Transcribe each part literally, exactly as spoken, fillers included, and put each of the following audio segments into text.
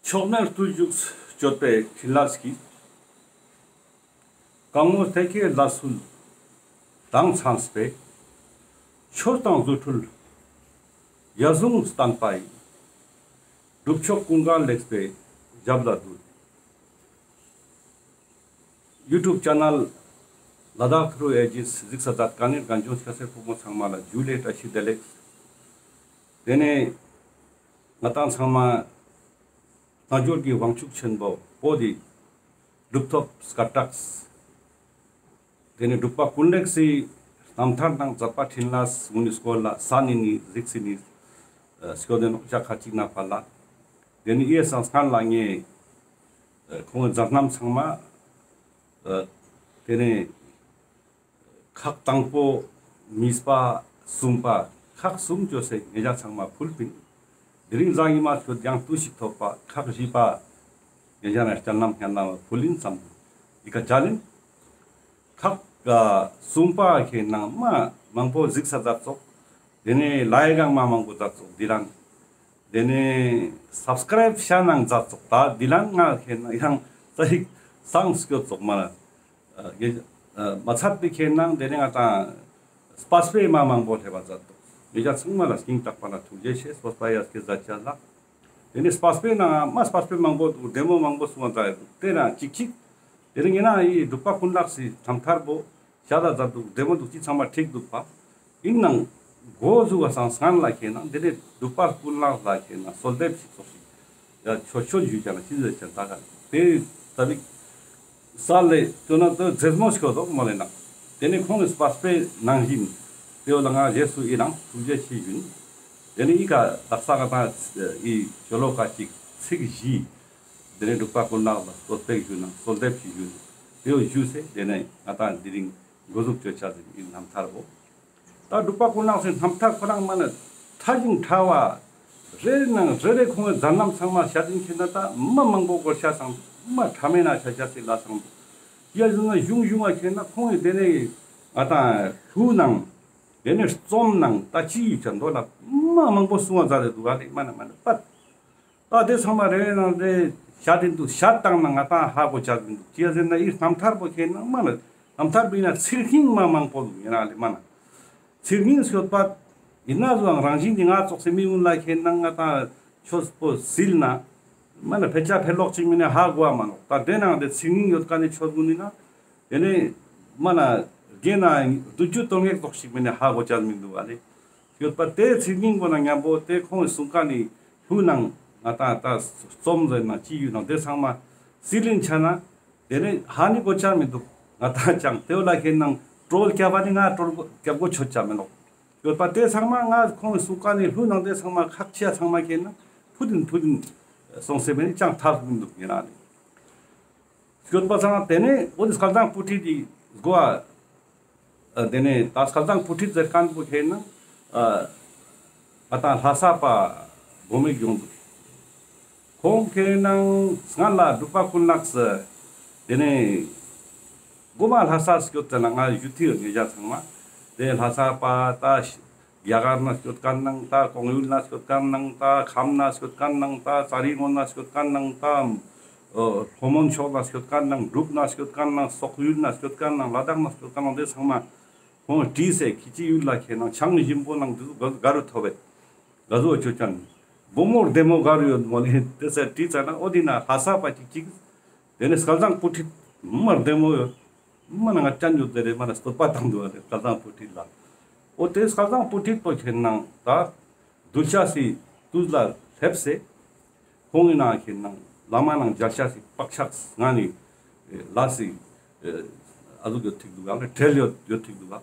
མཆོག་དམན་བརྟུལ་ཞུགས་སྤྱོད་པའི་ཕྲིན་ལས་ཀྱིས། གང་མོ་ཐེག་མཁས་ལ་སུལ་དང་ཚངས་པའི། ཆོས་དང་རྫུ་འཕྲུལ་ཡ་ཟུང་བསྟན་པ་ཡི། སྒྲུབ་མཆོག་ཀུན་དགའ་ལེགས་པའི་ཞབས་ལ་འདུད། ཡུ་ཊུབ་ཅེ་ནལ་ལ་དྭགས་ཐུརུ་ཨེ་ཇིས་གཟིགས་ས་མཛད་མཁན་ནི་རྒན་གཞོན་སྐྱ་སེར་ཕོ་མོ་ཚང་མ་ལ་ཇུ་ལེ་བཀྲ་ཤིས་བདེ་ལེགས། དེ་ནས་ང་ཏང་ཚང་མ་རྣལ་འབྱོར་གྱི་དབང་ཕྱུག་ཆེན་པོ་བོ་དྷི་གྲུབ་ཐོབ་སྐད་གྲགས། དེ་ནས་འབྲུག་པ་ཀུན་ལེགས་སི་རྣམ་ཐར་དང་མཛད་པ་ཕྲིན་ལས་གུན་ནི་སྐོར་ལ་ས་ནི་ནི་གཟིགས་སི་ནི་སྐྱོད་དེ་ནོག་ཅག་ཁ་ཅིག་ན་ཕར་ལ། དེ་ནས་ཨེ་སང་སྔན་ལ་ངས་ཁོང་གི་མཛད་རྣམ་ཚང་མ་དེ་ནས་ཁག་དང་པོ་གཉིས་པ་གསུམ་པ་ཁག་གསུམ་ཅོས་སེ་ཉེ་ཞ་ཚང་མ་ཕུལ་པིན། དེ་རིང་ལ་ཉི་མ་ཤོད་ཡང་ཏུས་ཤིག་ཐོབ་པ་ཁག་བཞི་པ་ཉེ་ཞ་ན་སྤྱན་ལམ་སྙན་ལམ་ཕུལ་ཡིན་བསམ་འདུག་ཨི་ཀ་ཅལ་ཡིན། ཁག་གསུམ་པ་ཁེ་ནང་མ་མང་པོ་གཟིགས་ས་མཛད་ཙོག་དེ་ནས་ལའིཀ་ཡང་མ་མང་པོ་མཛད་ཙོག་དེ་རང་། དེ་ནས་སབ་སི་ཀ་རའིབ་ཤ་ནང་མཛད་ཙོག་ད་དེ་རང་ང་ཁེ་ནང་ཡང་ཙ་ཡིག་སང་སྐྱོད་ཙོག་མ་ལ། ཨ་དེ་ཨ་མ་ཚད་པའི་ཁེ་ནང་དེ་ནས་ང་ཏང་སྤ་སྤེ་མ་མང་པོ་སླེབས་པ་མཛད་འདུག་ཉེ་ཞ་ཚང་མ་ལ་སྙིང་ཐག་པ་ནས་ཐུགས་རྗེ་ཆེ། སྤོབས་པ་ཡ་སྐྱེ་མཛད་ཅ་ལགས། དེ་ནས་སྤ་སྤེ་ནང་མ་སྤ་སྤེ་མང་པོ་འདུག་བདེ་མོ་མང་པོ་གསུང་བ་མཛད་འདུག་དེ་རང་ཅིག་ཅིག་དེ་རིང་ཡིན་ན་ཡི་འབྲུག་པ་ཀུན་ལེགས་སི་རྣམ་ཐར་པོ་ཤ་ད་མཛད་འདུག་བདེ་མོ་འདུག་ཅི་ཚང་མ་འགྲིག་འདུག་པ། ཡིན་ནང་འགོ་འཛུགས་པ་སང་སྔན་ལ་ཁེ་ནང་དེ་ནས་འབྲུག་པ་ཀུན་ལེགས་ལ་ཁེ་ནང་གསོལ་འདེབས་ཤིག་ཙོག་ཤིག་ཡ་ཆོས་ཆོས་ཞུ་ཅ་ན་ཅི་ཟེར་ཅ་ད་ག་དེ་ད་བིག་ས་ལེ་ཅོ་ན་དོ་མཛེས་མོ་ཤོ་དོག་མོ་ལེ་ན། དེ་ནས་ཁོང་གི་སྤ་སྤེ་ནང་བཞིན་དེ་བོ་ལ་ང་རྗེས་སུ་ཡི་རང་ཐུགས་རྗེ་ཆེ་ཞུ་ཡིན། དེ་ནས་ཡི་ཀ་དག་ས་ང་ཏང་ཡི་ཅོ་ལོ་ཀ་ཅིག་ཚིག་བཞི། དེ་ནས་འབྲུག་པ་ཀུན་ལེགས་ལ་གསོལ་འདེབས་ཞུ་ན་གསོལ་འདེབས་ཤིག་ཞུ་ན་དེ་བོ་ཞུས་སེ་དེ་ནས་ང་ཏང་དེ་རིང་འགོ་འཛུགས་ཅོ་ཅ་ཟིན་ཡིན་རྣམ་ཐར་པོ། ད་འབྲུག་པ་ཀུན་ལེགས་སི་རྣམ་ཐར་ཁོ་རང་མ་ན་ཕྲ་ཞིང་ཕྲ་བ། རེ་ནང་རེ་རེ་ཁོང་གི་མཛད་རྣམ་ཚང་མ་བཤད་དིན་ཁེ་ན་ད་མ་མང་པོ་གོ་ཤ་སང་མ་ཕྲ་མེད་ན་ཆ་ཆ་སི་ལ་སང་། ཡ་ཟུང་ན་གཞུང་གཞུང་བ་ཁེ་ན་ཁོང་གི་དེ་ནས་ང་ཏང་ལྷུག་ནང་དེ་ནས་རྩོམ་ནང་ད་ཅི་ཡོད་ཅ་འདོད་ལ་མ་མང་པོ་གསུང་བ་མཛད་དེ་འདུག་ག་ལེ་མ་ན་མ་ན་པད། ད་དེ་ཚང་མ་རེ་རེ་ནང་རེ་བཤད་དེ་འདུག་བཤད་བཏང་ན་ང་ཏང་ཧ་གོ་ཅ་ཟིན་འདུག་ཅི་ཡ་ཟེར་ན་ཡི་རྣམ་ཐར་པོ་ཁེ་ན་མ་ན་རྣམ་ཐར་པོ་ཡིན་ན་ཚིག་རྙིང་མ་མང་པོ་འདུག་ཡིན་ན་ལེ་མ་ན། ཚིག་རྙིང་ཤོད་པ་ཡིན་ན་བཟོ་རང་བཞིན་གྱི་ང་ཙོགས་སེ་མི་གུན་ལ་ཁེ་ན་ང་ཏང་ཆོས་པོ་སིལ་ན་མ་ན་ཕལ་ཆ་ཕལ་ལོག་ཅིག་མིན་ན་ཧ་གོ་བ་མ་ནོག་ད་དེ་ནང་དེ་ཚིག་རྙིང་ཡོད་ཀ་ནི་ཆོས་གུན་ཡིན་ན་དེ་ནས་མ་ན་དགེ་ན་བདུན་ཅུ་དོན་ལྔ་ཙོགས་ཤིག་མིན་ན་ཧ་གོ་ཅ་མི་འདུག་ག་ལེ། ཡོད་པ་དེ་ཚིག་རྙིང་པོ་ན་མཉམ་པོ་དེ་ཁོང་གི་གསུང་ཀ་ནི་ལྷུག་ནང་ང་ཏང་ད་རྩོམ་ཟེར་ན་ཅི་ཡོད་ནང་དེ་ཚང་མ་སིལ་ལིན་ཆ་ན་དེ་ནས་ཧ་ནི་གོ་ཅ་མི་འདུག་ང་ཏང་ཅང་དེ་བོ་ལ་ཁེ་ནང་ཀྲོལ་སྐྱབས་པ་ནི་ང་ཀྲོལ་སྐྱབས་གོ་ཆོད་ཅ་མི་ནོག་ཡོད་པ་དེ་ཚང་མ་ང་ཁོང་གི་གསུང་ཀ་ནི་ལྷུག་ནང་དེ་ཚང་མ་ཁག་ཆེ་ཚང་མ་ཁེ་ན་ཕུ་དིན་ཕུ་དིན་སོང་སེ་མེ་ནི་ཅང་ཐབས་མི་འདུག་ཡིན་ན་ནི། སྐྱོད་པ་ཚང་དེ་ནས་འོ་དེ་སྐལ་བཟང་བུ་ཁྲིད་དེ་གོ་ཨ། དེ་ནས་ད་སྐལ་བཟང་བུ་ཁྲིད་ཟེར་མཁན་པོ་ཁེ་ན་ཨ་ད་ལྷ་ས་པ་བོ་མེ་གྱོང་འདུག་ཁོང་ཁེ་ན་སྔ་ལ་འབྲུག་པ་ཀུན་ལེགས་སི་དེ་ནས་གོ་མ་ལྷ་ས་སྐྱོད་ཙ་ན་ང་ཡུ་ཐི་ཡོད་ངེ་ཞ་ཚང་མ་དེ་ལྷ་ས་པ་ད་རྒྱ་གར་ན་སྐྱོད་མཁན་ནང་ད་ཀོང་ཡུལ་ན་སྐྱོད་མཁན་ནང་ད་ཁམས་ན་སྐྱོད་མཁན་ནང་ད་ཙ་རི་ངོ་ན་སྐྱོད་མཁན་ནང་ད་ལྷོ་མོན་ཕྱོགས་ན་སྐྱོད་མཁན་ནང་འབྲུག་ན་སྐྱོད་མཁན་ནང་སོག་ཡུལ་ན་སྐྱོད་མཁན་ནང་ལ་དྭགས་ན་སྐྱོད་མཁན་ནང་དེ་ཚང་མ་ཁོང་བྲིས་སེ་ཁི་ཅི་ཡུལ་ལ་ཁེ་ནང་ཆང་ཞིམ་པོ་ནང་དེ་ཚོ་ག་རུ་ཐོབ་བེད་ག་ཚོ་ཆོ་ཅན་བུ་མོ་བདེ་མོ་ག་རུ་ཡོད་མོ་ལེ་དེ་ཚེ་བྲིས་ཙ་ན་འོ་དེ་ན་ལྷ་ས་པ་ཅིག་ཅིག་དེ་ནས་སྐལ་བཟང་བུ་ཁྲིད་མ་བདེ་མོ་ཡོད། མ་ན་ང་ཅན་ཡོད་དེ་རེ་མ་ན་བསྟོད་པ་བཏང་འདུག་བ་རེ་སྐལ་བཟང་བུ་ཁྲིད་ལ། འོ་དེ་སྐལ་བཟང་བུ་ཁྲིད་པོ་ཁེ་ནང་ད་གདུལ་བྱ་སི་དུས་ལ་སླེབས་སེ་ཁོང་གི་ནང་ཁེ་ནང་བླ་མ་ནང་མཇལ་བྱ་སི་བག་ཆགས་ང་ནི་ལ་སི་ཨ་ཟུག་ཡོད་ཐིག་འདུག་བ་ལེ་བྲེལ་ཡོད་ཡོད་ཐིག་འདུག་བ།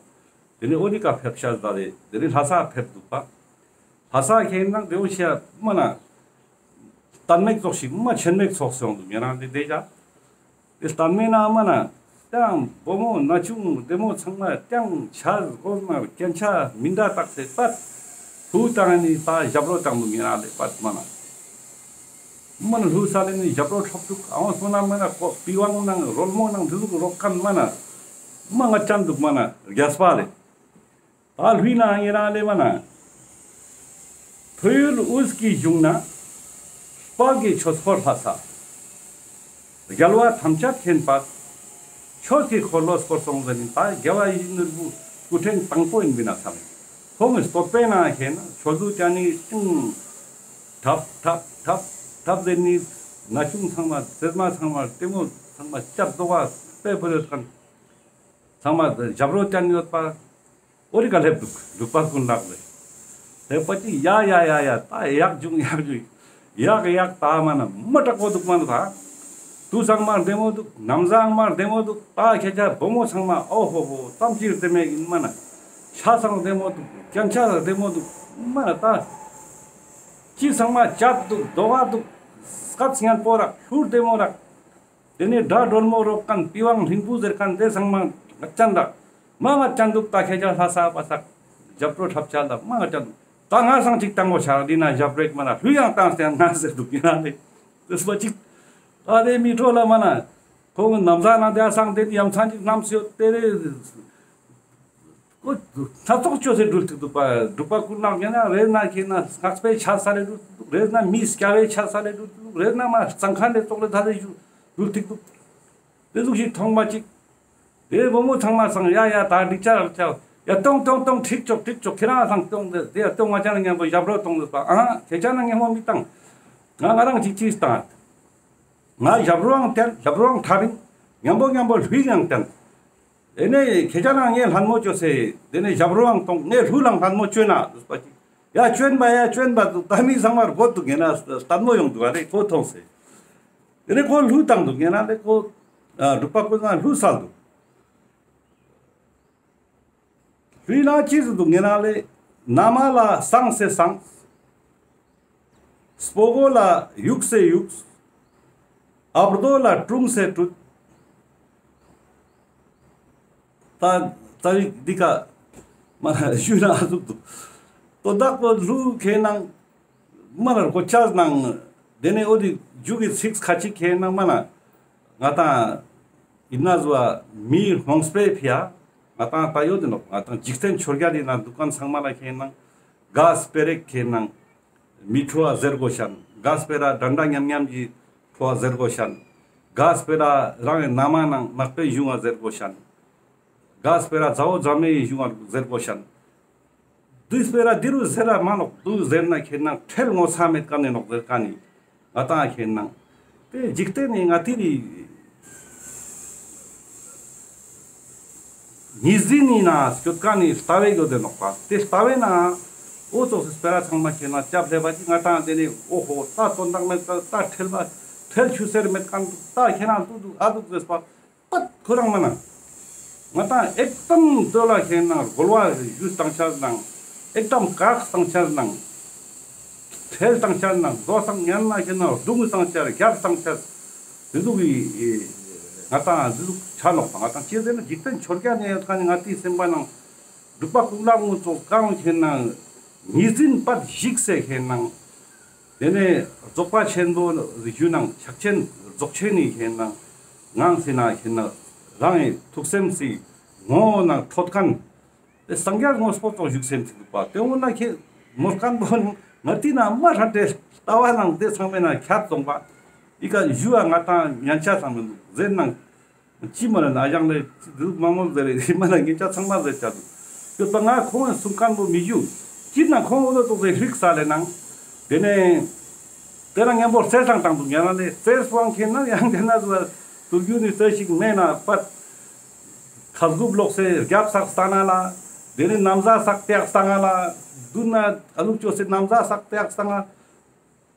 དེ་ནས་འོ་དེ་ཀ་ཕེབས་ཤ་ད་རེ་དེ་ནས་ལྷ་ས་ཕེབས་འདུག་བ། ལྷ་ས་ཁེ་ནང་དེ་འོ་ཤ་མ་ན། གཏན་མེད་ཙོགས་ཤིག་མ་ཆེན་མེད་ཙོགས་སོང་འདུག་ཉེ་རང་དེ་དེ་ཡ། དེ་གཏན་མེད་ན་མ་ན་ཏང་བུ་མོ་ན་ཆུང་བདེ་མོ་ཚང་མ་ཏང་ཆ་སྒོ་ན་སྐྱེན་ཆ་མི་འདྲ་བཏགས་སེ་པད་ལྷུ་བཏང་ནི་ད་ཞབས་རོ་བཏང་འདུག་ཉེ་རང་དེ་པད་མ་ན། མ་ན་ལྷུ་ས་ལེ་ནི་ཞབས་རོ་འཕྲོག་འདུག་ཨང་སོ་ན་མ་ན་ཀོ་པི་ཝང་ནང་རོལ་མོ་ནང་དེ་ཟུག་རོག་མཁན་མ་ན་མ་ང་ཅན་འདུག་མ་ན་རྒྱས་པ་ལེ། ད་ལྷུའི་ནང་ཡིན་རང་ལེ་མ་ན། ཕ་ཡུལ་དབུས་ཀྱི་གཞུང་ན། དཔལ་གྱི་ཆོས་འཁོར་ལྷ་ས། རྒྱལ་བ་ཐམས་ཅད་མཁྱེན་པ། ཆོས་ཀྱི་འཁོར་ལོ་བསྐོར་སོང་ཟེར་ནི་ད་རྒྱལ་བ་ཡིད་བཞིན་ནོར་བུ་སྐུ་ཕྲེང་དང་པོ་ཡིན་པ་ན་བསམ། ཁོང་གི་བསྟོད་པའི་ནང་ཁེ་ན་ཆོས་ལུགས་ཅན་ནི་ཅུང་ཐབ་ཐབ་ཐབ་ཐབ་ཟེར་ནི་ན་ཆུང་ཚང་མ་ཟེར་མ་ཚང་མ་ལྟད་མོ་ཚང་མ་སྐྱབས་རྫོགས་པ་དཔེ་བོ་ཡོད་མཁན་ཚང་མ་ཞབས་བྲོ་ཅན་ཡོད་པ། འོ་རི་ཀ་ལེབ་འདུག་འབྲུག་པ་ཀུན་ལེགས་ལེ། ལེབ་པ་ཅིག་ཡ་ཡ་ཡ་ཡ་ད་ཡག་བྱུང་ཡག་བྱུང་། ཡག་ཡག་ད་མ་ན་མ་དྲག་པོ་འདུག་མ་ན་ད། དུས་སང་མ་བདེ་མོ་འདུག་ནམ་སང་མ་བདེ་མོ་འདུག་ད་ཁྱེད་ཅག་བུ་མོ་ཚང་མ་ཨོ་ཧོ་ཧོ་ཙམ་ཅིག་བདེ་མོ་ཡིན་མ་ན། ཆ་སང་བདེ་མོ་འདུག་སྐྱ་ཆ་སང་བདེ་མོ་འདུག་མ་ན་ད། ཅི་ཚང་མ་བཅད་འདུག་རྡོ་བ་འདུག་སྐད་སྙན་པོ་རག་ལྷུར་བདེ་མོ་རག་དེ་ནས་དགྲ་སྒྲོལ་མོ་རོག་མཁན་པི་ཝང་ལྷིང་པོ་ཟེར་མཁན་དེ་ཚང་མ་ངད་ཅན་རག་མ་ངད་ཅན་འདུག་ད་ཁྱེད་ཅག་ལྷ་ས་པ་སག་ཞབས་བྲོ་འཁྲབ་ཆ་ལ་མ་ངད་ཅན་འདུག་ད་ང་སང་ཅིག་བཏང་གོ་ཆ་འདི་ན་ཞབས་བྲོ་མ་ན་ལྷུ་ཡང་བཏང་སྟེ་ང་ཟེར་འདུག་ཡིན་ན་ལེ། དེ་སུ་བ་ཅིག་ད་དེ་མི་འཕྲོ་ལ་མ་ན་ཁོང་ནམ་ཟ་ན་དེ་སང་དེ་ཡ་མཚན་ཅིག་རྣམས་སུ་ཡོད་དེ་རེད། ཁོ་སྣ་ཚོགས་ཅོས་སེ་འགྲུལ་ཐིག་འདུག་པ། འབྲུག་པ་ཀུན་ལེགས་ཡིན་ན་རེད་ན་ཁྱེད་ན་སྔགས་པའི་ཆ་ས་ལེ་འགྲུལ་ཐིག་འདུག་རེད་ན་མི་སྐྱ་བའི་ཆ་ས་ལེ་འགྲུལ་ཐིག་འདུག་རེད་ན་མ་གཙང་ཁ་ལེ་ཙོག་ལེ་ད་ལེ་ཞུ་འགྲུལ་ཐིག་འདུག་དེ་ཟུག་ཞིག་མཐོང་མ་ཅིག་དེ་བུ་མོ་ཚང་མ་སང་ཡ་ཡ་ད་འགྲིག་ཆ་རག་ཆ་ཡ་གཏོང་གཏོང་གཏོང་ཁྲིག་ཆོག་ཁྲིག་ཆོག་ཁྱེད་རང་སང་གཏོང་དེ་དེ་ཡ་གཏོང་ང་ཅག་ན་མཉམ་པོ་ཞབས་བྲོ་གཏོང་དེ་པ་ཨ་ཁྱེད་ཅག་ན་མཉམ་པོ་མི་བཏང་ང་ང་རང་ཅིག་ཅིག་བཏང་ང་ཞབས་བྲོའང་བསྟན་ཞབས་བྲོའང་འཁྲབ་ཡིན་མཉམ་པོ་མཉམ་པོ་ལྷུའི་ཡང་བསྟན། དེ་ནས་ཁྱེད་ཅག་ན་ངས་ལྷན་མོ་ཅོས་སེ། དེ་ནས་ཞབས་བྲོའང་གཏོང་ངས་ལྷུ་ལང་ལྷན་མོ་ཅོས་ན་ཟེར་པ་ཅིག་ཡ་ཅོན་པ་ཡ་ཅོན་པ་འདུག་ད་མི་ཚང་མར་དགོད་འདུག་ངེ་ན་ལྟད་མོ་ཡོང་འདུག་ཨ་རེ་ཁོ་མཐོང་སེ། དེ་ནས་ཁོ་ལྷུ་བཏང་འདུག་ངེ་ན་ལེ་ཁོ་འབྲུག་པ་ཀུན་ལེགས་ལྷུ་སལ་འདུག་ལྷུའི་ནང་ཅི་ཟེར་འདུག་ངེ་ན་ལེ། ན་མ་ལ་སངས་སེ་སངས། སྤོ་བོ་ལ་ཡུགས་སེ་ཡུགས། ཨབ་རྡོ་ལ་ཀྲུང་སེ་ཀྲུད། ད་རྩ་བའི་འདི་ཀ་མ་ཞུས་ན་ཨ་ཟུག་འདུག་དོན་དག་པོ་ལྷུ་ཁེ་ནང་མ་ན་གོ་ཆ་ནང་དེ་ནས་འོ་དེ་རྒྱུ་གི་ཚིག་ཁ་ཅིག་ཁེ་ནང་མ་ན་ང་དང་ཡིན་ན་ཟུ་བ་མིའི་ལྷོངས་པའི་ཕི་ཡ་ང་དང་ད་ཡོད་དེ་ནོག་ང་དང་འཇིག་རྟེན་ཆོས་བརྒྱད་དེ་ན་འདུག་མཁན་ཚང་མ་ལ་ཁེ་ནང་ག་སྤེ་རེག་ཁེ་ནང་མི་ཁྲོ་བ་ཟེར་གོ་ཤན། ག་སྤེ་ར་དྲན་དྲ་ཉམ་ཉམ་གྱི་ཁྲོ་བ་ཟེར་གོ་ཤན། ག་སྤེ་ར་རང་གི་ན་མ་ནང་མག་པའི་གཞུང་བ་ཟེར་གོ་ཤན། ག་སྤེ་ར་ཛ་འོ་ཛ་མེའི་གཞུང་བ་ཟེར་གོ་ཤན། དུས་སྤེ་ར་འདི་རུ་ཟེར་ར་མ་ནོག་དུ་ཟེར་ན་ཁེ་ནང་ཁྲེལ་ངོ་ཚ་མེད་ཀ་ནས་ནོག་ཟེར་ཀ་ནི་ང་དང་ཁེ་ནང་དེ་འཇིག་རྟེན་ནི་ང་ཏི་རི་ཉི་ཟི་ནི་ན་སྐྱོད་ཀ་ནི་ལྟ་བའི་ཡོད་དེ་ནོག་པ། དེ་ལྟ་བའི་ན་འོ་ཙོགས་སི་སྤེ་ར་ཚང་མ་ཁེ་ན་སྐྱབས་ལེ་བ་ཅིག་ང་དང་དེ་ནི་འོ་ཧོ་ད་དོན་དག་མེད་ཀ་ད་ཁྲེལ་བ་ཁྲེལ་ཆུ་སེར་མེད་ཀ་ད་ཁེ་ན་དུ་དུ་ཨ་དུ་ཟེར་པ། པད་ཁོ་རང་མ་ན། ང་དང་ཨེག་དམ་དོ་ལ་ཁེ་ནང་རྒོལ་བ་ཞུ་བཏང་ཆ་ནང་། ཨེག་དམ་བཀག་བཏང་ཆ་ནང་། ཁྲེལ་བཏང་ཆ་ནང་། རྡོ་སང་ཉན་ན་ཁེ་ནང་རྡུང་བཏང་ཆ་རྒྱབ་བཏང་ཆ། དེ་ཟུག་གི་ང་དང་དེ་ཟུག་ཆ་ནོག་པ། ང་དང་ཅི་ཟེར་ན་འཇིག་རྟེན་ཆོས་བརྒྱད་ནས་ཡོད་ཁ་ནི་ང་ཏི་སེམས་པ་ནང་། འབྲུག་པ་ཀུན་ལེགས་ངུ་ཙོགས་གང་ཁེ་ནང་། ཉི་ཟིན་པད་ཞིག་སེ་ཁེ་ནང་། དེ་ནས་རྫོགས་པ་ཆེན་པོ་ཞུ་ནང་ཕྱག་ཆེན་རྫོགས་ཆེན་ནི་ཁེ་ནང་ངང་སེ་ན་ཁེ་ནང་རང་གི་ཐུགས་སེམས་སི་ངོ་ནང་ཐོད་ཁན་དེ་སངས་རྒྱས་ངོ་སྤོ་ཙོགས་བཞུགས་སེམས་སི་འདུག་པ། དེ་འོ་ན་ཁེ་མོ་སྐམ་པོ་ནི་ང་ཏི་ན་མ་ཧྲ་ཏེ་ལྟ་བ་ནང་དེ་ཚང་མེ་ན་ཁྱད་སོང་པ། ཨི་ཀ་ཞུ་བ་ང་དང་ཉན་ཆ་ཚང་མེ་འདུག་ཟེར་ནང་། ཅི་མ་ལ་ན་ཞང་ལེ་ཅི་འདུག་མ་མོལ་ཟེར་རེ་མ་ལ་ངེད་ཅག་ཚང་མ་ཟེར་ཅག་འདུག་ཡོད་པ། ང་ཁོང་སུང་ཁན་པོ་མི་ཞུ། ཅི་ན་ཁོང་འོ་ལོ་ཏོག་ཟེར་ཧྲིག་ས་ལེ་ནང་། དེ་ནས་དེ་ན་མཉམ་པོ་རྩེ་སང་བཏང་འདུག་ཉན་ན་ལེ་རྩེ་སྤང་ཁེ་ན་ཡང་དེ་ན་ཟུ་དུར་རྒྱུ་ནི་རྩེ་ཞིག་མེད་ན་པད། ཁ་སྒུབ་ལོག་སེ་རྒྱབ་སག་སྟ་ན་ལ། དེ་ནས་ནམ་ཟ་སག་ཏེག་སྟ་ན་ལ། དུན་ན་ཨ་ལུག་ཅོ་སེ་ནམ་ཟ་སག་ཏེག་སྟ་ན།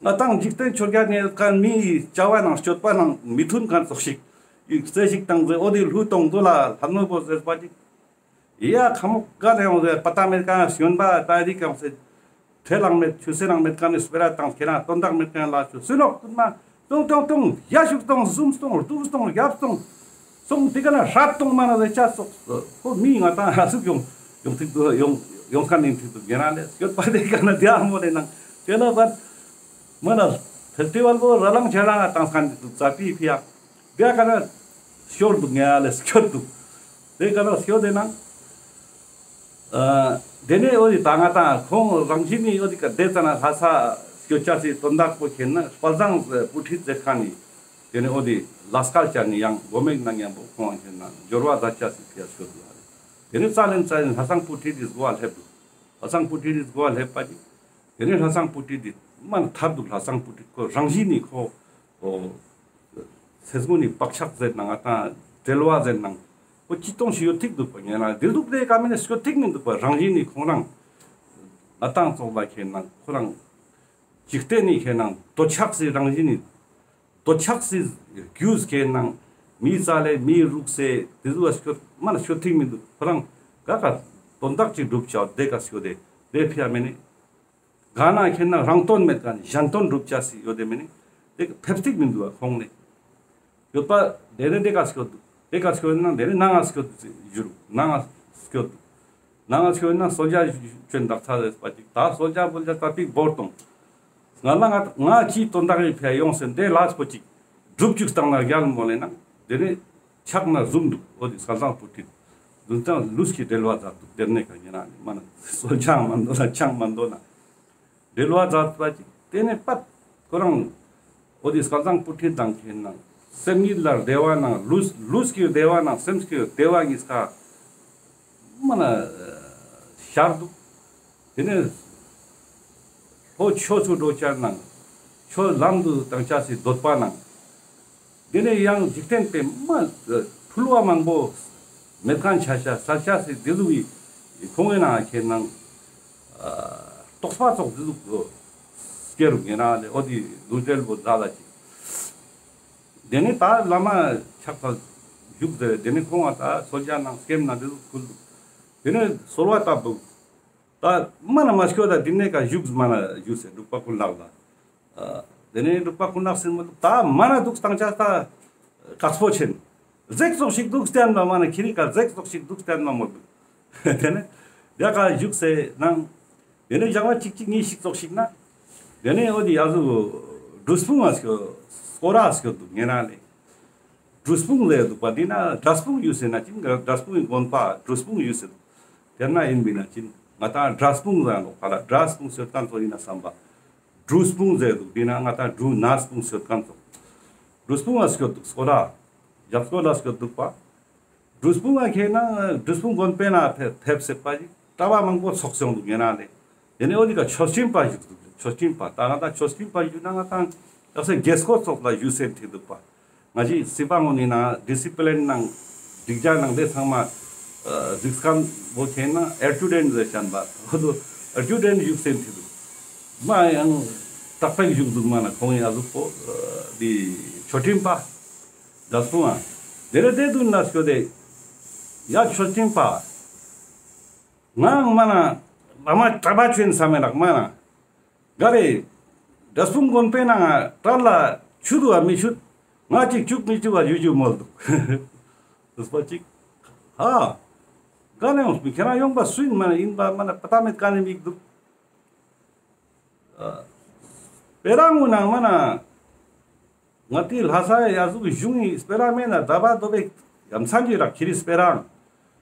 ང་དང་འཇིག་རྟེན་ཆོས་བརྒྱད་ནས་ཀ་མིའི་བྱ་བ་ནང་སྤྱོད་པ་ནང་མི་མཐུན་ཁན་ཙོགས་ཤིག་ཡིག་རྩེ་ཞིག་བཏང་ཟེར། འོ་དེ་ལྷུ་གཏོང་དོ་ལ་ལྷ་མོ་བོ་ཟེར་པ་ཅིག་ཡ་ཁ་མོ་ཀ་ནས་ཡོང་ཟེར་པ་ཏ་མེད་ཀ་སྐྱོན་པ་ད་རིག་ཀྱང་ཟེར། ཁྲེལ་ལང་མེད་ཆུ་སེ་ནང་མེད་ཀ་ནས་སྤེ་ར་དང་ཁྱེད་རང་དོན་དག་མེད་ཀ་ལ་ཆུ་སེ་ལོག་ཀུན་མ་གཏོང་གཏོང་གཏོང་ཡ་ཤུག་གཏོང་གསུམ་གཏོང་རྡུག་གཏོང་རྒྱབ་གཏོང་གཏོང་དེ་ཀ་ན་ཧྲ་གཏོང་མ་ན་ཟེར་ཅག་སོགས་ཁོ་མི་ང་དང་ཧ་སུག་ཡོང་ཡོང་ཐིག་ཡོང་ཡོང་ཁན་ནི་ཐིག་ཏུ་ཉེ་རང་ལས་སྐྱོད་པ་དེ་ཀ་ན་དེ་ཨ་མོ་ནས་ནང་དེ་ལ་བར་མ་ན་ཕེ་སི་ཊི་ཝལ་བོ་ར་ལང་ཆ་རང་ང་དང་ཁན་ནི་ཏུ་ཙ་པི་ཕི་ཡ་དེ་ཀ་ན་ཤོར་འདུག་ཉེ་རང་ལས་སྐྱོད་འདུག་དེ་ཀ་ན་སྐྱོད་དེ་ནང་། ཨ་དེ་ནས་འོ་དེ་ད་ང་དང་ཁོང་རང་བཞིན་ནི་འོ་དེ་ཀ་དེ་ཙ་ན་ལྷ་ས་ སྐྱོད་ཅེས་སི་དོན་དག་པོ་ཁེ་ན་དཔལ་བཟང་བུ་ཁྲིད་ཟེར་ཁན་ནི་ཏེ་ནེ་འོ་དེ་ལས་སྐལ་ཅན་ནི་ཡང་གོ་མེད་ན་མཉམ་པོ་ཁོང་ཁེ་ན་འབྱོར་བ་མཛད་ཅེས་སི་ཕི་ཡ་སྐྱོད་དུག་ཨ་རེ། ཏེ་ནེ་རྩ་ལེན་རྩ་ལེན་ལྷ་བཟང་བུ་ཁྲིད་དི་གོ་བ་ལེབ་དུག། ལྷ་བཟང་བུ་ཁྲིད་དི་གོ་བ་ལེབ་པ་ཅིག། ཏེ་ནེ་ལྷ་བཟང་བུ་ཁྲིད་དི་མ་ན་ཐར་དུག། ལྷ་བཟང་བུ་ཁྲིད་ཁོ་རང་བཞིན་ནི་ཁོ་འོ་སེམས་ངོ་ནི་བག་ཆགས་ཟེར་ནང་ང་ཏང་བྲེལ་བ་ཟེར་ནང་ཁོ་ཅི་ཏོང་ཞིག་ཡོད་ཐིག་དུག་པ། ཉེ་རང་དེ་དུག་དེ་ཀ་མེད་ནེ་སྐྱོད་ཐིག་མི་དུག་པ། རང་བཞིན་ནི་ཁོང་རང་ང་ཏང་ཙོགས་ལ་ཁེ་ན་ཁོ་རང་འཇིག་རྟེན་ནི་ཁེ་ན་འདོད་ཆགས་སི་རང་བཞིན་ནི་འདོད་ཆགས་སི་རྒྱུས་ཁེ་ན་མི་ཙལ་ལེ་མི་རུག་སེ་དེ་ཟུག་སྐྱོད་མ་ན་སྐྱོད་ཐིག་མི་དུག། ཁོ་རང་ག་ཀ་དོན་དག་ཅིག་སྒྲུབ་ཅེས་དེ་ཀ་སྐྱོད་དེ་དེ་ཕི་ཡ་མེད་ནེ། ག་ན་ཁེ་ན་རང་དོན་མེད་ཁན་གཞན་དོན་སྒྲུབ་ཅེས་སི་ཡོད་དེ་མེད་ནེ་དེ་ཕེབས་ཐིག་མི་དུག་པ། ཁོང་ནེ་ཡོད་པ་དེ་ནེ་དེ་ཀ་སྐྱོད་དུག། དེ་ཀ་སྐྱོད་ན་དེ་ནེ་ནང་ང་སྐྱོད་དུག་ཟེར་ཞུ་རུག། ནང་ང་སྐྱོད་དུག། ནང་ང་སྐྱོད་ན་གསོལ་ཇ་ཅོ་ཨིན་དག་ཚ་ཟེར་པ་ཅིག། ད་གསོལ་ཇ་བོལ་ཇ་ཙ་པིག་བོར་ཏོང་། ང་ལ་ང་ང་ཅི་དོན་དག་ཡིན་ཕི་ཡ་ཡོང་སེ་དེ་ལས་པོ་ཅིག་སྒྲུབ་ཅུག་སྟངས་ན་རྒྱལ་མོ་ལེ་ན་དེ་ནེ་ཕྱག་ན་ཟུམ་དུག། འོ་དེ་སྐལ་བཟང་བུ་ཁྲིད་ཟུམ་ཙང་ལུས་ཀྱི་བྲེལ་བ་མཛད་དུག། དེ་ནེ་ཀ་ཉེ་རང་ནི་མ་ན་གསོལ་ཇའང་མ་འདོན་ན་ཆང་མ་འདོན་ན་བྲེལ་བ་མཛད་པ་ཅིག། དེ་ནེ་པད་ཁོ་རང་འོ་དེ་སྐལ་བཟང་བུ་ཁྲིད་དང་ཁེ་ན་སེམས་ཉིད་ལ་བདེ་བ་ནང་ལུས་ལུས་ཀྱི་བདེ་བ་ནང་སེམས་ཀྱི་བདེ་བ་གཉིས་ཀ་མ་ན་ཤར་དུག། དེ་ནེ་ལྷོ་ཕྱོགས་སུ་འགྲོ་ཅེས་ནང་ཆོས་ལམ་དུ་བཏང་ཅེས་སི་འདོད་པ་ནང་དེ་ནེ་ཡང་འཇིག་རྟེན་པའི་མ་ཕུལ་བ་མང་པོ་མེད་ཁན་ཆ་ཤ་ས་ཆ་སི་དེ་ཟུག་གི་ཁོང་གི་ནང་ཁེ་ན་རྟོགས་པ་ཙོགས་དེ་ཟུག་སྐྱེ་རུག་ཉེ་རང་ལེ། འོ་དེ་ལུས་བྲེལ་བོ་ཛ་ལ་ཅིག། དེ་ནེ་ད་བླ་མ་ཕྱག་ཏུ་བཞུགས་ཏེ་དེ་ནེ་ཁོང་ང་ད་གསོལ་ཇ་ནང་སྐེམ་ན་དེ་ཟུག་ཕུལ་དུག། དེ་ནེ་གསོལ་བ་བཏབ་དུག། ད་མ་ན་མ་སྐྱོད་ད་དེ་ནེ་ཀ་བཞུགས་མ་ན་བཞུགས་སེ་འབྲུག་པ་ཀུན་ལེགས་ལ། ཨ་དེ་ནེ་འབྲུག་པ་ཀུན་ལེགས་སེ་མ་དུག། ད་མ་ན་དུག་སྟངས་ཅེས་ད་དཀགས་པོ་ཆེན། ཟེགས་ཙོགས་ཤིག་དུག་སྟན་ན་མ་ན་ཁྱེ་རི་ཀ་ཟེགས་ཙོགས་ཤིག་དུག་སྟན་ན་མ་དུག། དེ་ནེ་དེ་ཀ་བཞུགས་སེ་ནང་དེ་ནེ་ཞག་པ་གཅིག་གཅིག་གཉིས་ཤིག་ཙོགས་ཤིག་ན་དེ་ནེ་འོ་དེ་ཡ་ཟུག་འབྲུ་སྤུངས་ང་སྐྱོད་སྐོར་ར་སྐྱོད་དུག་ཉེ་རང་ལེ། འབྲུ་སྤུངས་ཟེར་དུག་པ། དེ་ན་འབྲས་སྤུངས་ཡོད་ཟེར་ན་ཅིན་འབྲས་སྤུངས་ཀྱི་དགོན་པ་འབྲུ་སྤུངས་ཡོད་ཟེར་དུག། དེ་ན་ཡིན་པ་ན་ཅིན་ང་ཏང་འབྲས་སྤུངས་ཟེར་ནོག་པ་ལ་འབྲས་སྤུངས་ཟེར་ཁན་ཙོགས་ཡིན་ན་བསམ་པ། འབྲུ་སྤུངས་ཟེར་དུག། དེ་ན་ང་ཏང་འབྲུ་ནས་སྤུངས་ཟེར་ཁན་ཙོགས། འབྲུ་སྤུངས་ལ་སྐྱོད་དུག་སྐོར་ར། རྒྱབ་སྐྱོར་ལ་སྐྱོད་དུག་པ། འབྲུ་སྤུངས་ལ་ཁེ་ན་འབྲུ་སྤུངས་དགོན་པའི་ནང་ཕེབས་ཕེབས་སེ་པ་ཞིག་གྲྭ་པ་མང་པོ་ཚོགས་སོང་དུག་ཉེ་རང་ལེ། དེ་ནེ་འོ་དེ་ཀ་ཆོས་ཁྲིམས་པ་བཞུགས་དུག། ཆོས་ཁྲིམས་པ་ད་ང་ཏང་ཆོས་ཁྲིམས་པ་བཞུགས་ན་ང་ཏང་ཡག་སེ་དགེ་སྐོར་ཙོགས་ལ་བཞུགས་སེ་ཐིག་དུག་པ། ང་ཅི་སི་པ་ངོ་ནི་ན་ཌི་སི་པི་ལིན་ནང་སྒྲིག་ཇ་ནང་དེ་ཚང་མ་གཟིགས་ཁན་བོ་ཁེ་ན་ཨེ་ཌ་ཅུ་ཌེན་ཊ་ཟེར་ཁན་པ་འོ་དོ་ཨེ་ཌ་ཅུ་ཌེན་ཊ་བཞུགས་སེ་ཐིག་དུག། མ་ཡང་ཏག་ཏག་བཞུགས་དུག་མ་ན་ཁོང་ཡ་ཟུག་པོ་དེ་ཆོས་ཁྲིམས་པ། འབྲས་སྤུངས་ཨ། དེ་ནེ་དེ་དུན་ན་སྐྱོད་དེ། ཡ་ཆོས་ཁྲིམས་པ། ང་མ་ན་བླ་མ་གྲྭ་པ་ཆོས་ས་མེད་རག་མ་ན། ག་རེ། འབྲས་སྤུངས་དགོན་པའི་ནང་ང་གྲལ་ལ་ཆུ་དུག་ག་མི་ཆུ། ང་ཅིག་ཅུག་མི་ཅུག་ག་ཡུ་ཅུ་མོལ་དུག། དུས་པ་ཅིག། ཧ། ག་ནེ་ཡོངས་མི་ཁྱེད་རང་ཡོང་པ་སུ་ཡིན་མ་ན་ཡིན་པ་མ་ན་པ་ཏ་མེད་ག་ནེ་མིག་དུག། སྤེ་ར་ངུ་ནང་མ་ན། ང་ཏི་ལྷ་ས་ཡ་ཟུག་གཞུང་ངི་སྤེ་ར་མེད་ན་ད་བ་དོ་བེ་ཡ་མཚན་གྱི་རག་ཁྱེ་རི་སྤེ་ར་ང་།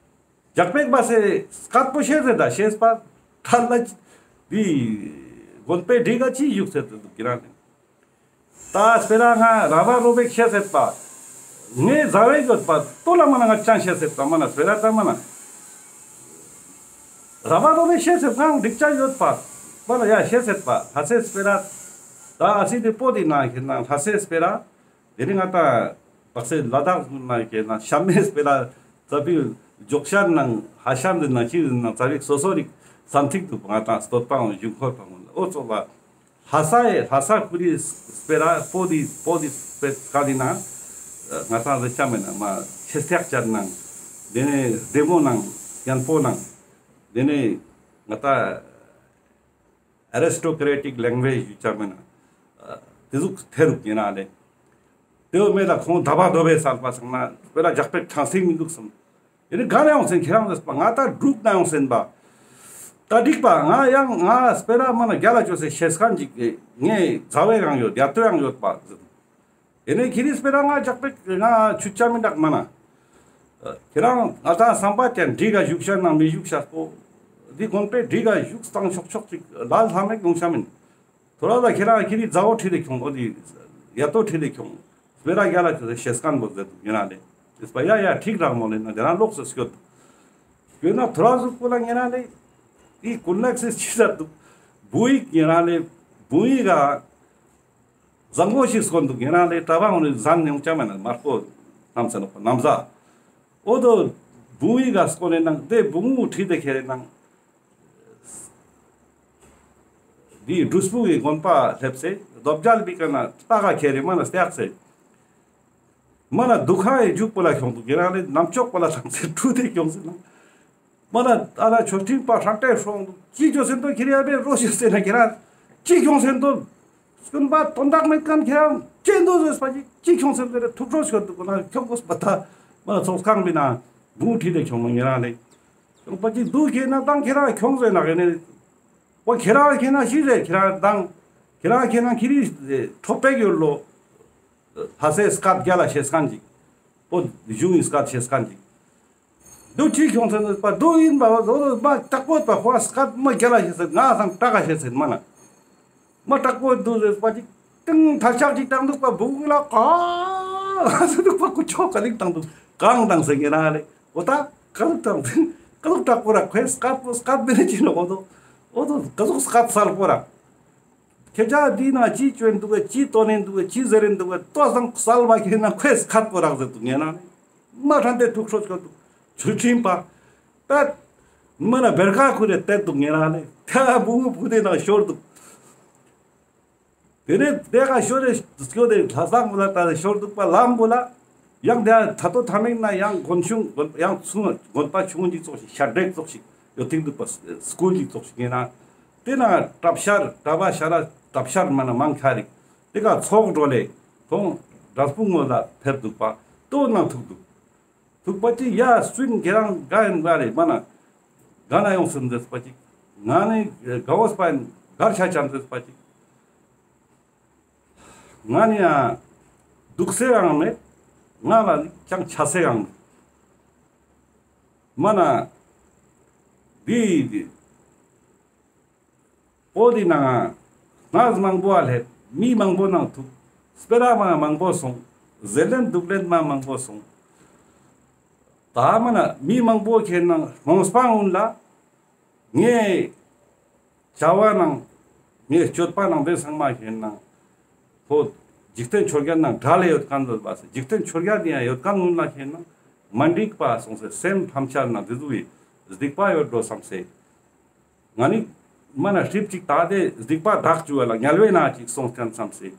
ཇག་པེག་པ་སེ་སྐད་པོ་ཤེས་ཟེར་ད་ཤེས་པ་ཐལ་ལ་དི་དགོན་པའི་སྒྲིག་ག་ཅི་བཞུགས་ཟེར་དུ་གི་རང་ནི། ད་སྤེ་ར་ང་ར་བ་རོ་བེག་ཤེས་ཟེར་པ། ངའི་ཟ་བེ་ཡོད་པ་ཏོ་ལ་མ་ན་ང་ཅང་ཤེས་ཟེར་པ་མ་ན་སྤེ་ར་ད་མ་ན། ར་བ་རོ་བེག་ཤེས་ཟེར་ང་སྒྲིག་ཅ་ཡོད་པ། མ་ན་ཡ་ཤེས་ཟེར་པ་ལྷ་སའི་སྤེ་ར། ད་ཨ་སི་དེ་པོ་དེ་ན་ཁེ་ན་ལྷ་སའི་སྤེ་ར། དེ་རིང་ང་ད་དག་སེ་ལ་དྭགས་ན་ཁེ་ན་ཤམ་མེ་སྤེ་ར་ཙ་པི་ཇོག་ཤར་ནང་ཧ་ཤམ་དེ་ནང་ཅི་ནང་ཙ་པི་སོ་སོ་རིག་སམ་ཐིག་དུག་ང་ད་སྟོད་པའང་གཞུང་འཁོར་པ་ངོ་ལ་འོ་ཙོགས་ལ། ལྷ་ས་ཡེ་ལྷ་ས་ཁུ་རི་སྤེ་ར་པོ་དི་པོ་དི་སྤེ་ཁ་དི་ན་ང་ཏང་ཟེར་ཆ་མེད་ན་མ་ཆེ་སྟེགས་ཅར་ནང་དེ་ནེ་བདེ་མོ་ནང་ཡན་པོ་ནང་དེ་ནེ་ང་ཏང་ཨ་རི་སི་ཊོ་ཀེ་རེ་ཊིག་ལེང་གུ་ཨེཇ་ཡུ་ཆ་མེད་ན་དེ་ཟུག་ཐེ་རུག་ཡིན་ན་ལེ། དེ་བོ་མེད་ལ་ཁོང་ད་བ་དོ་བེ་སལ་པ་སང་ན་སྤེ་ར་ཇག་པེག་ཐང་སིང་མི་དུག་སམ། ཡིན་ནི་ག་ནེ་ཡོང་སེན་ཁྱེད་རང་ཟེར་པ་ང་ད་འབྲུག་ནེ་ཡོང་སེན་པ། ད་འགྲིག་པ་ང་ཡང་ང་སྤེ་ར་མ་ན་རྒྱ་ལ་ཅོས་སེ་ཤེས་ཁན་ཅིག་ངའི་ཛ་བེ་རང་ཡོད་ཡ་ཏོ་ཡང་ཡོད་པ། ཡིན་ནི་ཁྱེ་རི་སྤེ་ར་ང་ཇག་པེག་ང་ཆུ་ཆ་མི་འདུག་མ་ན། ཁྱེད་རང་ང་ད་བསམ་པ་ཅན་འགྲིག་ག་བཞུགས་ཤ་ནང་མི་བཞུགས་ཤ་པོ། འདི་དགོན་པའི་འགྲིག་ག་བཞུགས་སྟངས་ཆོག་ཆོག་ཅིག་ལ་ལྷ་མེད་ཡོང་ཤ་མིན། ཐོ་རེ་ཟ་ཁྱེད་རང་ཁྱེད་རི་ཛའོ་ཁྲིད་དེ་ཁྱོང་། འོ་དེ་ཡ་ཏོ་ཁྲིད་དེ་ཁྱོང་། སྤེ་ར་རྒྱལ་ལ་ཁྱོད་ཤེས་ཁན་བོ་ཟེར་དུག་ཉེ་རང་ལེ། ཨིས་པ་ཡ་ཡ་ཁྲིག་རག་མོ་ལེ་ན་དེ་རང་ལོག་སེ་སྐྱོད་དུག། སྐྱོད་ན་ཐོ་རེ་ཟུག་པོ་ལ་ཉེ་རང་ལེ། ཨི་ཀུན་ལེགས་སི་ཅི་ཟེར་དུག། བུ་ཡིག་ཉེ་རང་ལེ། བུ་ཡིག་ག་བཟང་པོ་ཞིག་སྐོན་དུག་ཉེ་རང་ལེ། གྲྭ་པ་འོ་ནི་ཟན་ནེ་ཡོང་ཅ་མེད་ན་མར་ཀོ་ནམ་ས་ནོག་པ་ནམ་ཟ། འོ་དོ་བུ་ཡིག་ག་སྐོན་ནེ་ནང་དེ་བུ་མོ་ཁྲིད་དེ་ཁྱེར་ནང་། དེ་འབྲུ་སྤུ་གི་དགོན་པ་སླེབས་སེ་རྡོ་རྗེ་གླིང་པའི་ཀ་ན་རྟ་ག་ཁྱེར་རེ་མ་ན་སྟེགས་སེ། མ་ན་དུ་ཁ་ཡི་མཇུག་པོ་ལ་ཁྱོང་དུག་ཉེ་རང་ལེ། ནམ་ཅོག་པོ་ལ་ཐང་སེ་ཁྲུ་དེ་ཁྱོང་སེ་ན། མ་ན་ཨ་ན་ཆོས་ཁྲིམས་པ་ཧྲག་ཏེ་ཧྲོང་དུག། ཅི་ཅོ་སེན་དོ་ཁྱེར་ཡ་བེ་རོ་ཤེས་སེ་ན་ཁྱེར་ར་ཅི་ཁྱོང་སེན་དོ། སྐྱོན་པ་དོན་དག་མེད་ཁན་ཁྱེར་ར་ཅི་འདུག་ཟེར་པ་ཅིག་ཅི་ཁྱོང་སེན་དོ་རེ་ཐུགས་ཁྲོ་ཤོར་དུག་གོ་ན་ཁྱོང་དགོས་པ་ད། མ་ན་ཚོགས་ཁང་པའི་ན་བུ་ཁྲིད་དེ་ཁྱོང་མ་ཉེ་རང་ལེ། ཁྱོང་པ་ཅིག་འདུག་ཁྱེར་ན་དང་ཁྱེར་ར་ཁྱོང་ཟེར་ན་ཁྱེར་ནེ། འོ་ཁྱེར་ར་ཁྱེར་ན་ཤི་རེ་ཁྱེར་ར་དང་། ཁྱེར་ར་ཁྱེར་ན་ཁྱེར་རི་ཁྲོ་པེག་ཡོད་ལོ། ལྷ་སའི་སྐད་རྒྱལ་ལ་ཤེས་ཁན་ཅིག། པོ་གཞུང་ངི་སྐད་ཤེས་ཁན་ཅིག། དུ་ཅི་ཁྱོང་སེན་པ་དུ་ཨིན་པ་བ་དོ་མ་དྲག་པོ་པ་ཁོ་སྐད་མ་རྒྱལ་ལ་ཤེས་སེན། ང་སང་དྲག་ག་ཤེས་སེན་མ་ན། མ་དྲག་པོ་དུ་ཟེར་པ་ཅིག་ཏིང་ཐལ་ཆག་ཅིག་བཏང་དུག་པ་བུ་གུ་ལ་གང་ཟེར་དུག་པ་ཁུ་ཆོ་ག་ལིང་བཏང་དུག་གང་བཏང་སེ་ཉེ་རང་ལེ། འོ་ད་ག་ཟུག་བཏང་སེ་ག་ཟུག་དྲག་པོ་ར་ཁོའི་སྐད་པོ་སྐད་མེད་ཅི་ནོག་འོ་དོ། འོ་དོ་ག་ཟུག་སྐད་སལ་པོ་ར། ཁྱེད་ཅག་འདི་ན་ཅི་ཅོ་ཨིན་དུག་ག་ཅི་ཏོན་ཨིན་དུག་ག་ཅི་ཟེར་ཨིན་དུག་ག་ཏོ་སང་སལ་བ་ཁྱེད་ན་ཁོའི་སྐད་པོ་རག་ཟེར་དུག་ཉེ་རང་ལེ། མ་ཧྲན་ཏེ་ཐུགས་ཁྲོ་ཆོ་དུག། ཆོས་ཁྲིམས་པ། པད། མ་ན་བེར་ཀ་ཁུར་རེ་ཏེ་དུག་ཉེ་རང་ལེ། ཐ་བུ་མོ་བུ་དེ་ན་ཤོར་དུག། དེ་ནེ་དེ་ཀ་ཤོར་རེ་སྐྱོད་དེ་ལྷ་ས་མོ་ལ་ད་ཤོར་དུག་པ་ལམ་བོ་ལ། ཡང་དེ་ཐ་ཏོ་ཐ་མེང་ན་ཡང་དགོན་ཆུང་དགོན་ཡང་ཆུང་དགོན་པ་ཆུང་ཅིག་ཙོགས་ཤིག་ཤར་འདྲེག་ཙོགས་ཤིག་ཡོད་ཐིག་དུག་པ་སྐུལ་ཅིག་ཙོགས་ཤིག་ཡིན་ན། དེ་ན་གྲྭ་ཤར་གྲྭ་པ་ཤ་ར་གྲྭ་ཤར་མ་ན་མང་ཁ་རིག། དེ་ཀ་ཚོགས་འགྲོ་ལེ་ཁོང་འབྲས་སྤུངས་ངོས་ལ་ཕེབས་དུག་པ་ཏོ་ནང་ཐུག་དུག། ཐུག་པ་ཅིག་ཡ་སུན་ཁྱེད་རང་ག་ཡིན་ག་རེ་མ་ན། ག་ན་ཡོང་སེམས་ཟེར་པ་ཅིག། ང་ནི་ག་བོ་སྤ་ཡིན་གར་ཆ་ཆམ་ཟེར་པ་ཅིག། ང་ནི་ཡང་དུག་སེ་ཡང་མེད། ང་ལ་ནི་ཅང་ཆ་སེ་ཡང་མེད། མ་ན་འདི་འདི་འོ་དེ་ནང་ང་མང་པོ་ཨ་ལེ་མི་མང་པོ་ནང་ཐུག། སྤེ་ར་མ་མང་པོ་སོང་། ཟེར་ལེན་དུག་ལེན་མ་མང་པོ་སོང་། ད་མ་ན་མི་མང་པོ་ཁྱེད་ནང་རྨོངས་པ་འོན་ལ། ངའི་བྱ་བ་ནང་ངའི་སྤྱོད་པ་ནང་དེ་ཚང་མ་ཁྱེད་ནང་ཁོ་འཇིག་རྟེན་ཆོས་བརྒྱད་ནང་འདྲ་ལེ་ཡོད་ཁན་ལོ་བ་སེ། འཇིག་རྟེན་ཆོས་བརྒྱད་ཡང་ཡོད་ཁན་ངུན་ལ་ཁྱེད་ནང་མ་འགྲིག་པ་སོང་སེ་སེམས་ཕམ་ཆ་ན་དེ་ཟུག་གི་སྡིག་པ་ཡོད་འགྲོ་བསམ་སེ། ང་ནི་མ་ན་ཧྲིབ་ཅིག་ད་དེ་སྡིག་པ་དག་ཅུ་བ་ལ་དམྱལ་བའི་ནང་ཅིག་སོང་ཁན་བསམ་སེ།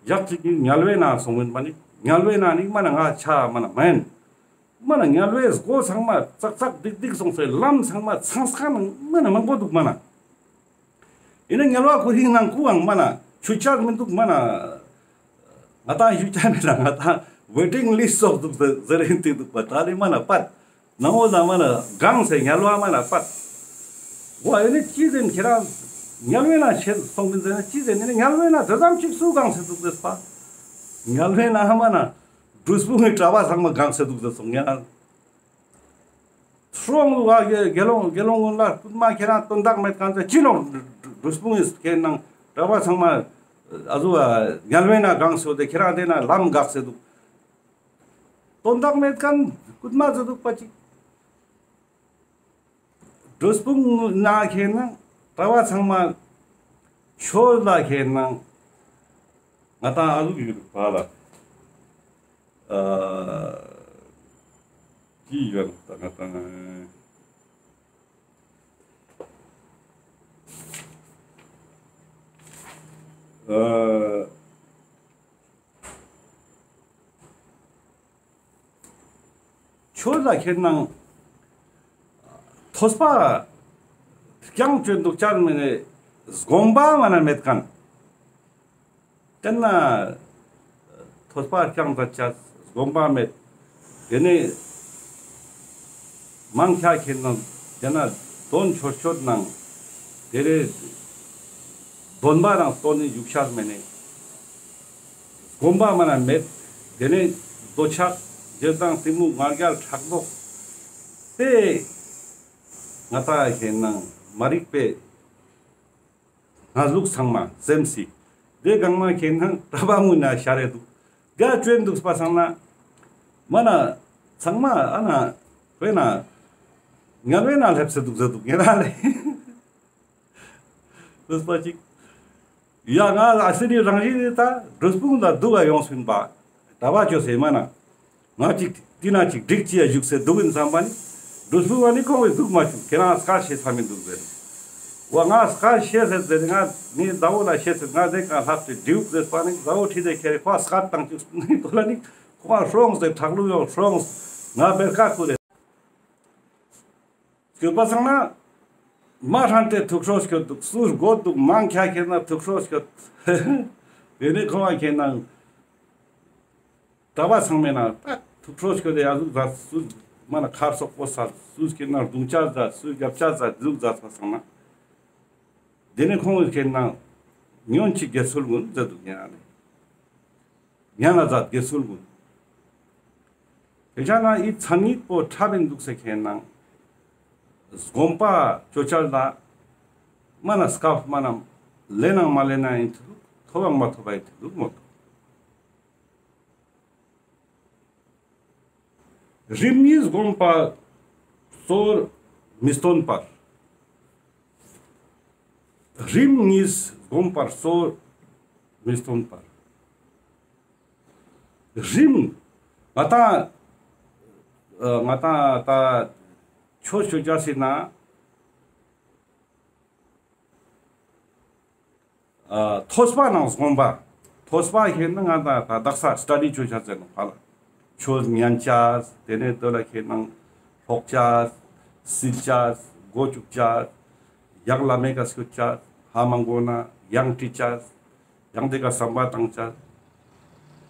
ཡག་ཅིག་གི་དམྱལ་བའི་ནང་སོང་ཡིན་པ་ནི་དམྱལ་བའི་ནང་ནི་མ་ན་ང་ཆ་མ་ན་མེན། མ་ན་དམྱལ་བའི་སྒོ་ཚང་མ་ཙག་ཙག་སྡིག་སྡིག་སོང་སེ་ལམ་ཚང་མ་ཚང་ས་ནང་མ་ན་མང་པོ་དུག་མ་ན། ཡིན་ན་དམྱལ་བ་ཁོ་རིང་ནང་ཁུ་ཨང་མ་ན་ཆུ་ཆག་མི་དུག་མ་ན། ང་ཏང་ཞུ་ཆ་མེད་ལ་ང་ཏང་ཝེ་ཊིང་ལིསྚ་སོགས་དུག་ཟེར་ཟེར་ཡིན་ཏེ་དུག་པ་ད་རེ་མ་ན་པད། ནང་འོ་ན་མ་ན་གང་སེ་དམྱལ་བ་མ་ན་པད། འོ་ཨེ་ནི་ཅི་ཟེར་ཁྱེད་རང་དམྱལ་བའི་ནང་ཆེན་སོང་མིན་ཟེར་ན་ཅི་ཟེར་ནི་དམྱལ་བའི་ནང་དེ་ཙམ་ཅིག་སུ་གང་སེ་དུག་ཟེར་པ། དམྱལ་བའི་ནང་མ་ན་འབྲུ་སྤུངས་ངི་གྲྭ་པ་ཚང་མ་གང་སེ་དུག་ཟེར་སོང་ཡང་། ཧྲོང་ལུག་གེ་དགེ་སློང་དགེ་སློང་ཀུན་ལ་རྐུན་མ་ཁྱེད་རང་དོན་དག་མེད་གང་ཟེར་ཅི་ནོག། འབྲུ་སྤུངས་ངི་ཁྱེད་ནང་གྲྭ་པ་ཚང་མ་ཨ་ཟུ་དམྱལ་བའི་ནང་གང་སེ་དེ་ཁྱེད་རང་དེ་ན་ལམ་འགག་སེ་དུག། དོན་དག་མེད་ཁན་རྐུན་མ་ཟེར་དུག་པ་ཅིག། འབྲུ་སྤུངས་ན་ཁེན་ན་གྲྭ་པ་ཚང་མ་ཆོས་ལ་ཁེན་ན་ང་ཏང་ཨ་ལུག་ཡོད་པ་ལ་ཨ་ཅི་ཡོད་ད་ང་ཏང་ཨ། ཆོས་ལ་ཁེན་ན་ཐོས་པ་རྐྱང་ཅོ་དུག་ཅར་མེ་ནེ་སྒོམ་པ་མ་ན་མེད་ཁན། ཏེན་ན་ཐོས་པ་རྐྱང་ཙ་ཅ་སྒོམ་པ་མེད། ཏེ་ནེ་མང་ཆེ་ཁེན་ན་ཏེན་ན་དོན་ཆོད་ཆོད་ནང་ཏེ་རེ་སྡོམ་པ་རང་སྟོན་ནི་ཡུག་ཤར་མེ་ནེ། སྒོམ་པ་མ་ན་མེད། ཏེ་ནེ་འདོད་ཆགས་ཞེ་སྡང་གཏི་མུག་ང་རྒྱལ་ཕྲག་དོག་ཏེ་ང་ཏང་ཁེན་ན་མ་རིག་པའི་ ང་ལུགས་ཚང་མ་སེམས་སི། དེ་གང་མ་ཁེ་ན་གྲྭ་པ་ངུ་ན་ཤར་རེ་འདུག་ག་ཅོན་འདུག་པ་སང་ན། མ་ན་ཚང་མ་ཨ་ན་བེ་ན་ངལ་བེ་ན་ལེབས་སེ་འདུག་ཟེར་འདུག་ཉེ་རང་ལེ། ལུས་པ་ཅིག་ཡ་ང་ཨ་སི་རི་རང་བཞིན་ནི་ད་འབྲུ་སྤུངས་ལ་འདུག་ག་ཡོང་སུན་པ། གྲྭ་པ་ཅོས་སེ་མ་ན། ང་ཅིག་ཏི་ན་ཅིག་སྒྲིག་ཅི་ཡ་བཞུགས་སེ་འདུག་ཡིན་བསམ་པ་ནི། འབྲུ་སྤུངས་པ་ནི་ཁོང་གི་འདུག་མ་བྱུང་ཁྱེད་རང་སྐར་ཤེས་ས་མི་འདུག་ཟེར། བ་ང་སྐར་ཤེས་ཟེར་ཟེར་ང་ངའི་མཛའ་བོ་ལ་ཤེས་ཟེར་ང་དེ་ག་ལྷག་ཏུ་འདྲིའུ་ཟེར་པ་ནི་མཛའ་བོ་ཁྲིད་དེ་ཁྱེར་ཁོ་སྐར་བཏང་བཅུག་ནི་དོ་ལ་ནི་ཁོ་ཧྲོང་ཟེར་ཁྲག་ལུ་ཡོང་ཧྲོང་ང་བེར་ཀ་ཁུ་རེ། སྐྱོད་པ་སང་ན། མ་ཧྲན་ཏེ་ཐུགས་ཁྲོ་སྐྱོད་འདུག་སུ་རྒོད་འདུག་མང་ཁྱ་ཁྱེར་ན་ཐུགས་ཁྲོ་སྐྱོད། དེ་ནས་ཁོ་མ་ཁྱེར་ན། གྲྭ་པ་ཚང་མས་ན་ད་ཐུགས་ཁྲོ་སྐྱོད་དེ་ཡ་ཟུག་ཟ་སུ་མ་ན་ཁར་སོག་པོ་ཟ་སུ་ཁྱེར་ན་རྡུང་ཅ་ཟ་སུ་རྒྱབ་ཅ་ཟ་ཟུག་ཟ་པ་སང་ན། དེ་ནས་ཁོང་ཁྱེར་ན་ཉོན་ཅིག་དགེ་ཚུལ་ཀུན་མཛད་འདུག་ཉན་ན་ལེ། ཉན་ན་ཟ་དགེ་ཚུལ་ཀུན། དེ་ཆ་ན་ཨི་མཚན་ཉིད་པོ་འཁྲབ་ཡིན་འདུག་ཟེར་ཁྱེར་ན། སྒོམ་པ་ཅོ་ཅ་ལ། མ་ན་སྐབས་མ་ན་ལེན་ནང་མ་ལེན་ན་ཡིན་ཐུག་ཐོབ་བང་མ་ཐོབ་བ་ཡིན་ཐུག་མོ། རིམ་གཉིས་སྒོམ་པ་གཙོར་མི་སྟོན་པར། རིམ་གཉིས་སྒོམ་པར་གཙོར་མི་སྟོན་པར། རིམ། ང་ཏང་ང་ཏང་ད་ཆོས་ཅོ་ཅ་སི་ན། ཐོས་པ་ནང་སྒོམ་པ། ཐོས་པ་ཁེ་ན་ང་ད་ད་དག་ས་སྟ་ཌི་ཅོ་ཅ་ཟེར་ནོག་པ་ལ། ཆོས་ཉན་ཅ། དེ་ནས་དོ་ལ་ཁེ་ན་ལྷོག་ཅ། སིལ་ཅ། མགོ་བཅུག་ཅ། ཡག་ལ་མེ་ཀ་སྐྱོད་ཅ། ཧ་མ་གོ་ན་ཡང་དྲི་ཅ། ཡང་དེ་ཀ་བསམ་པ་བཏང་ཅ།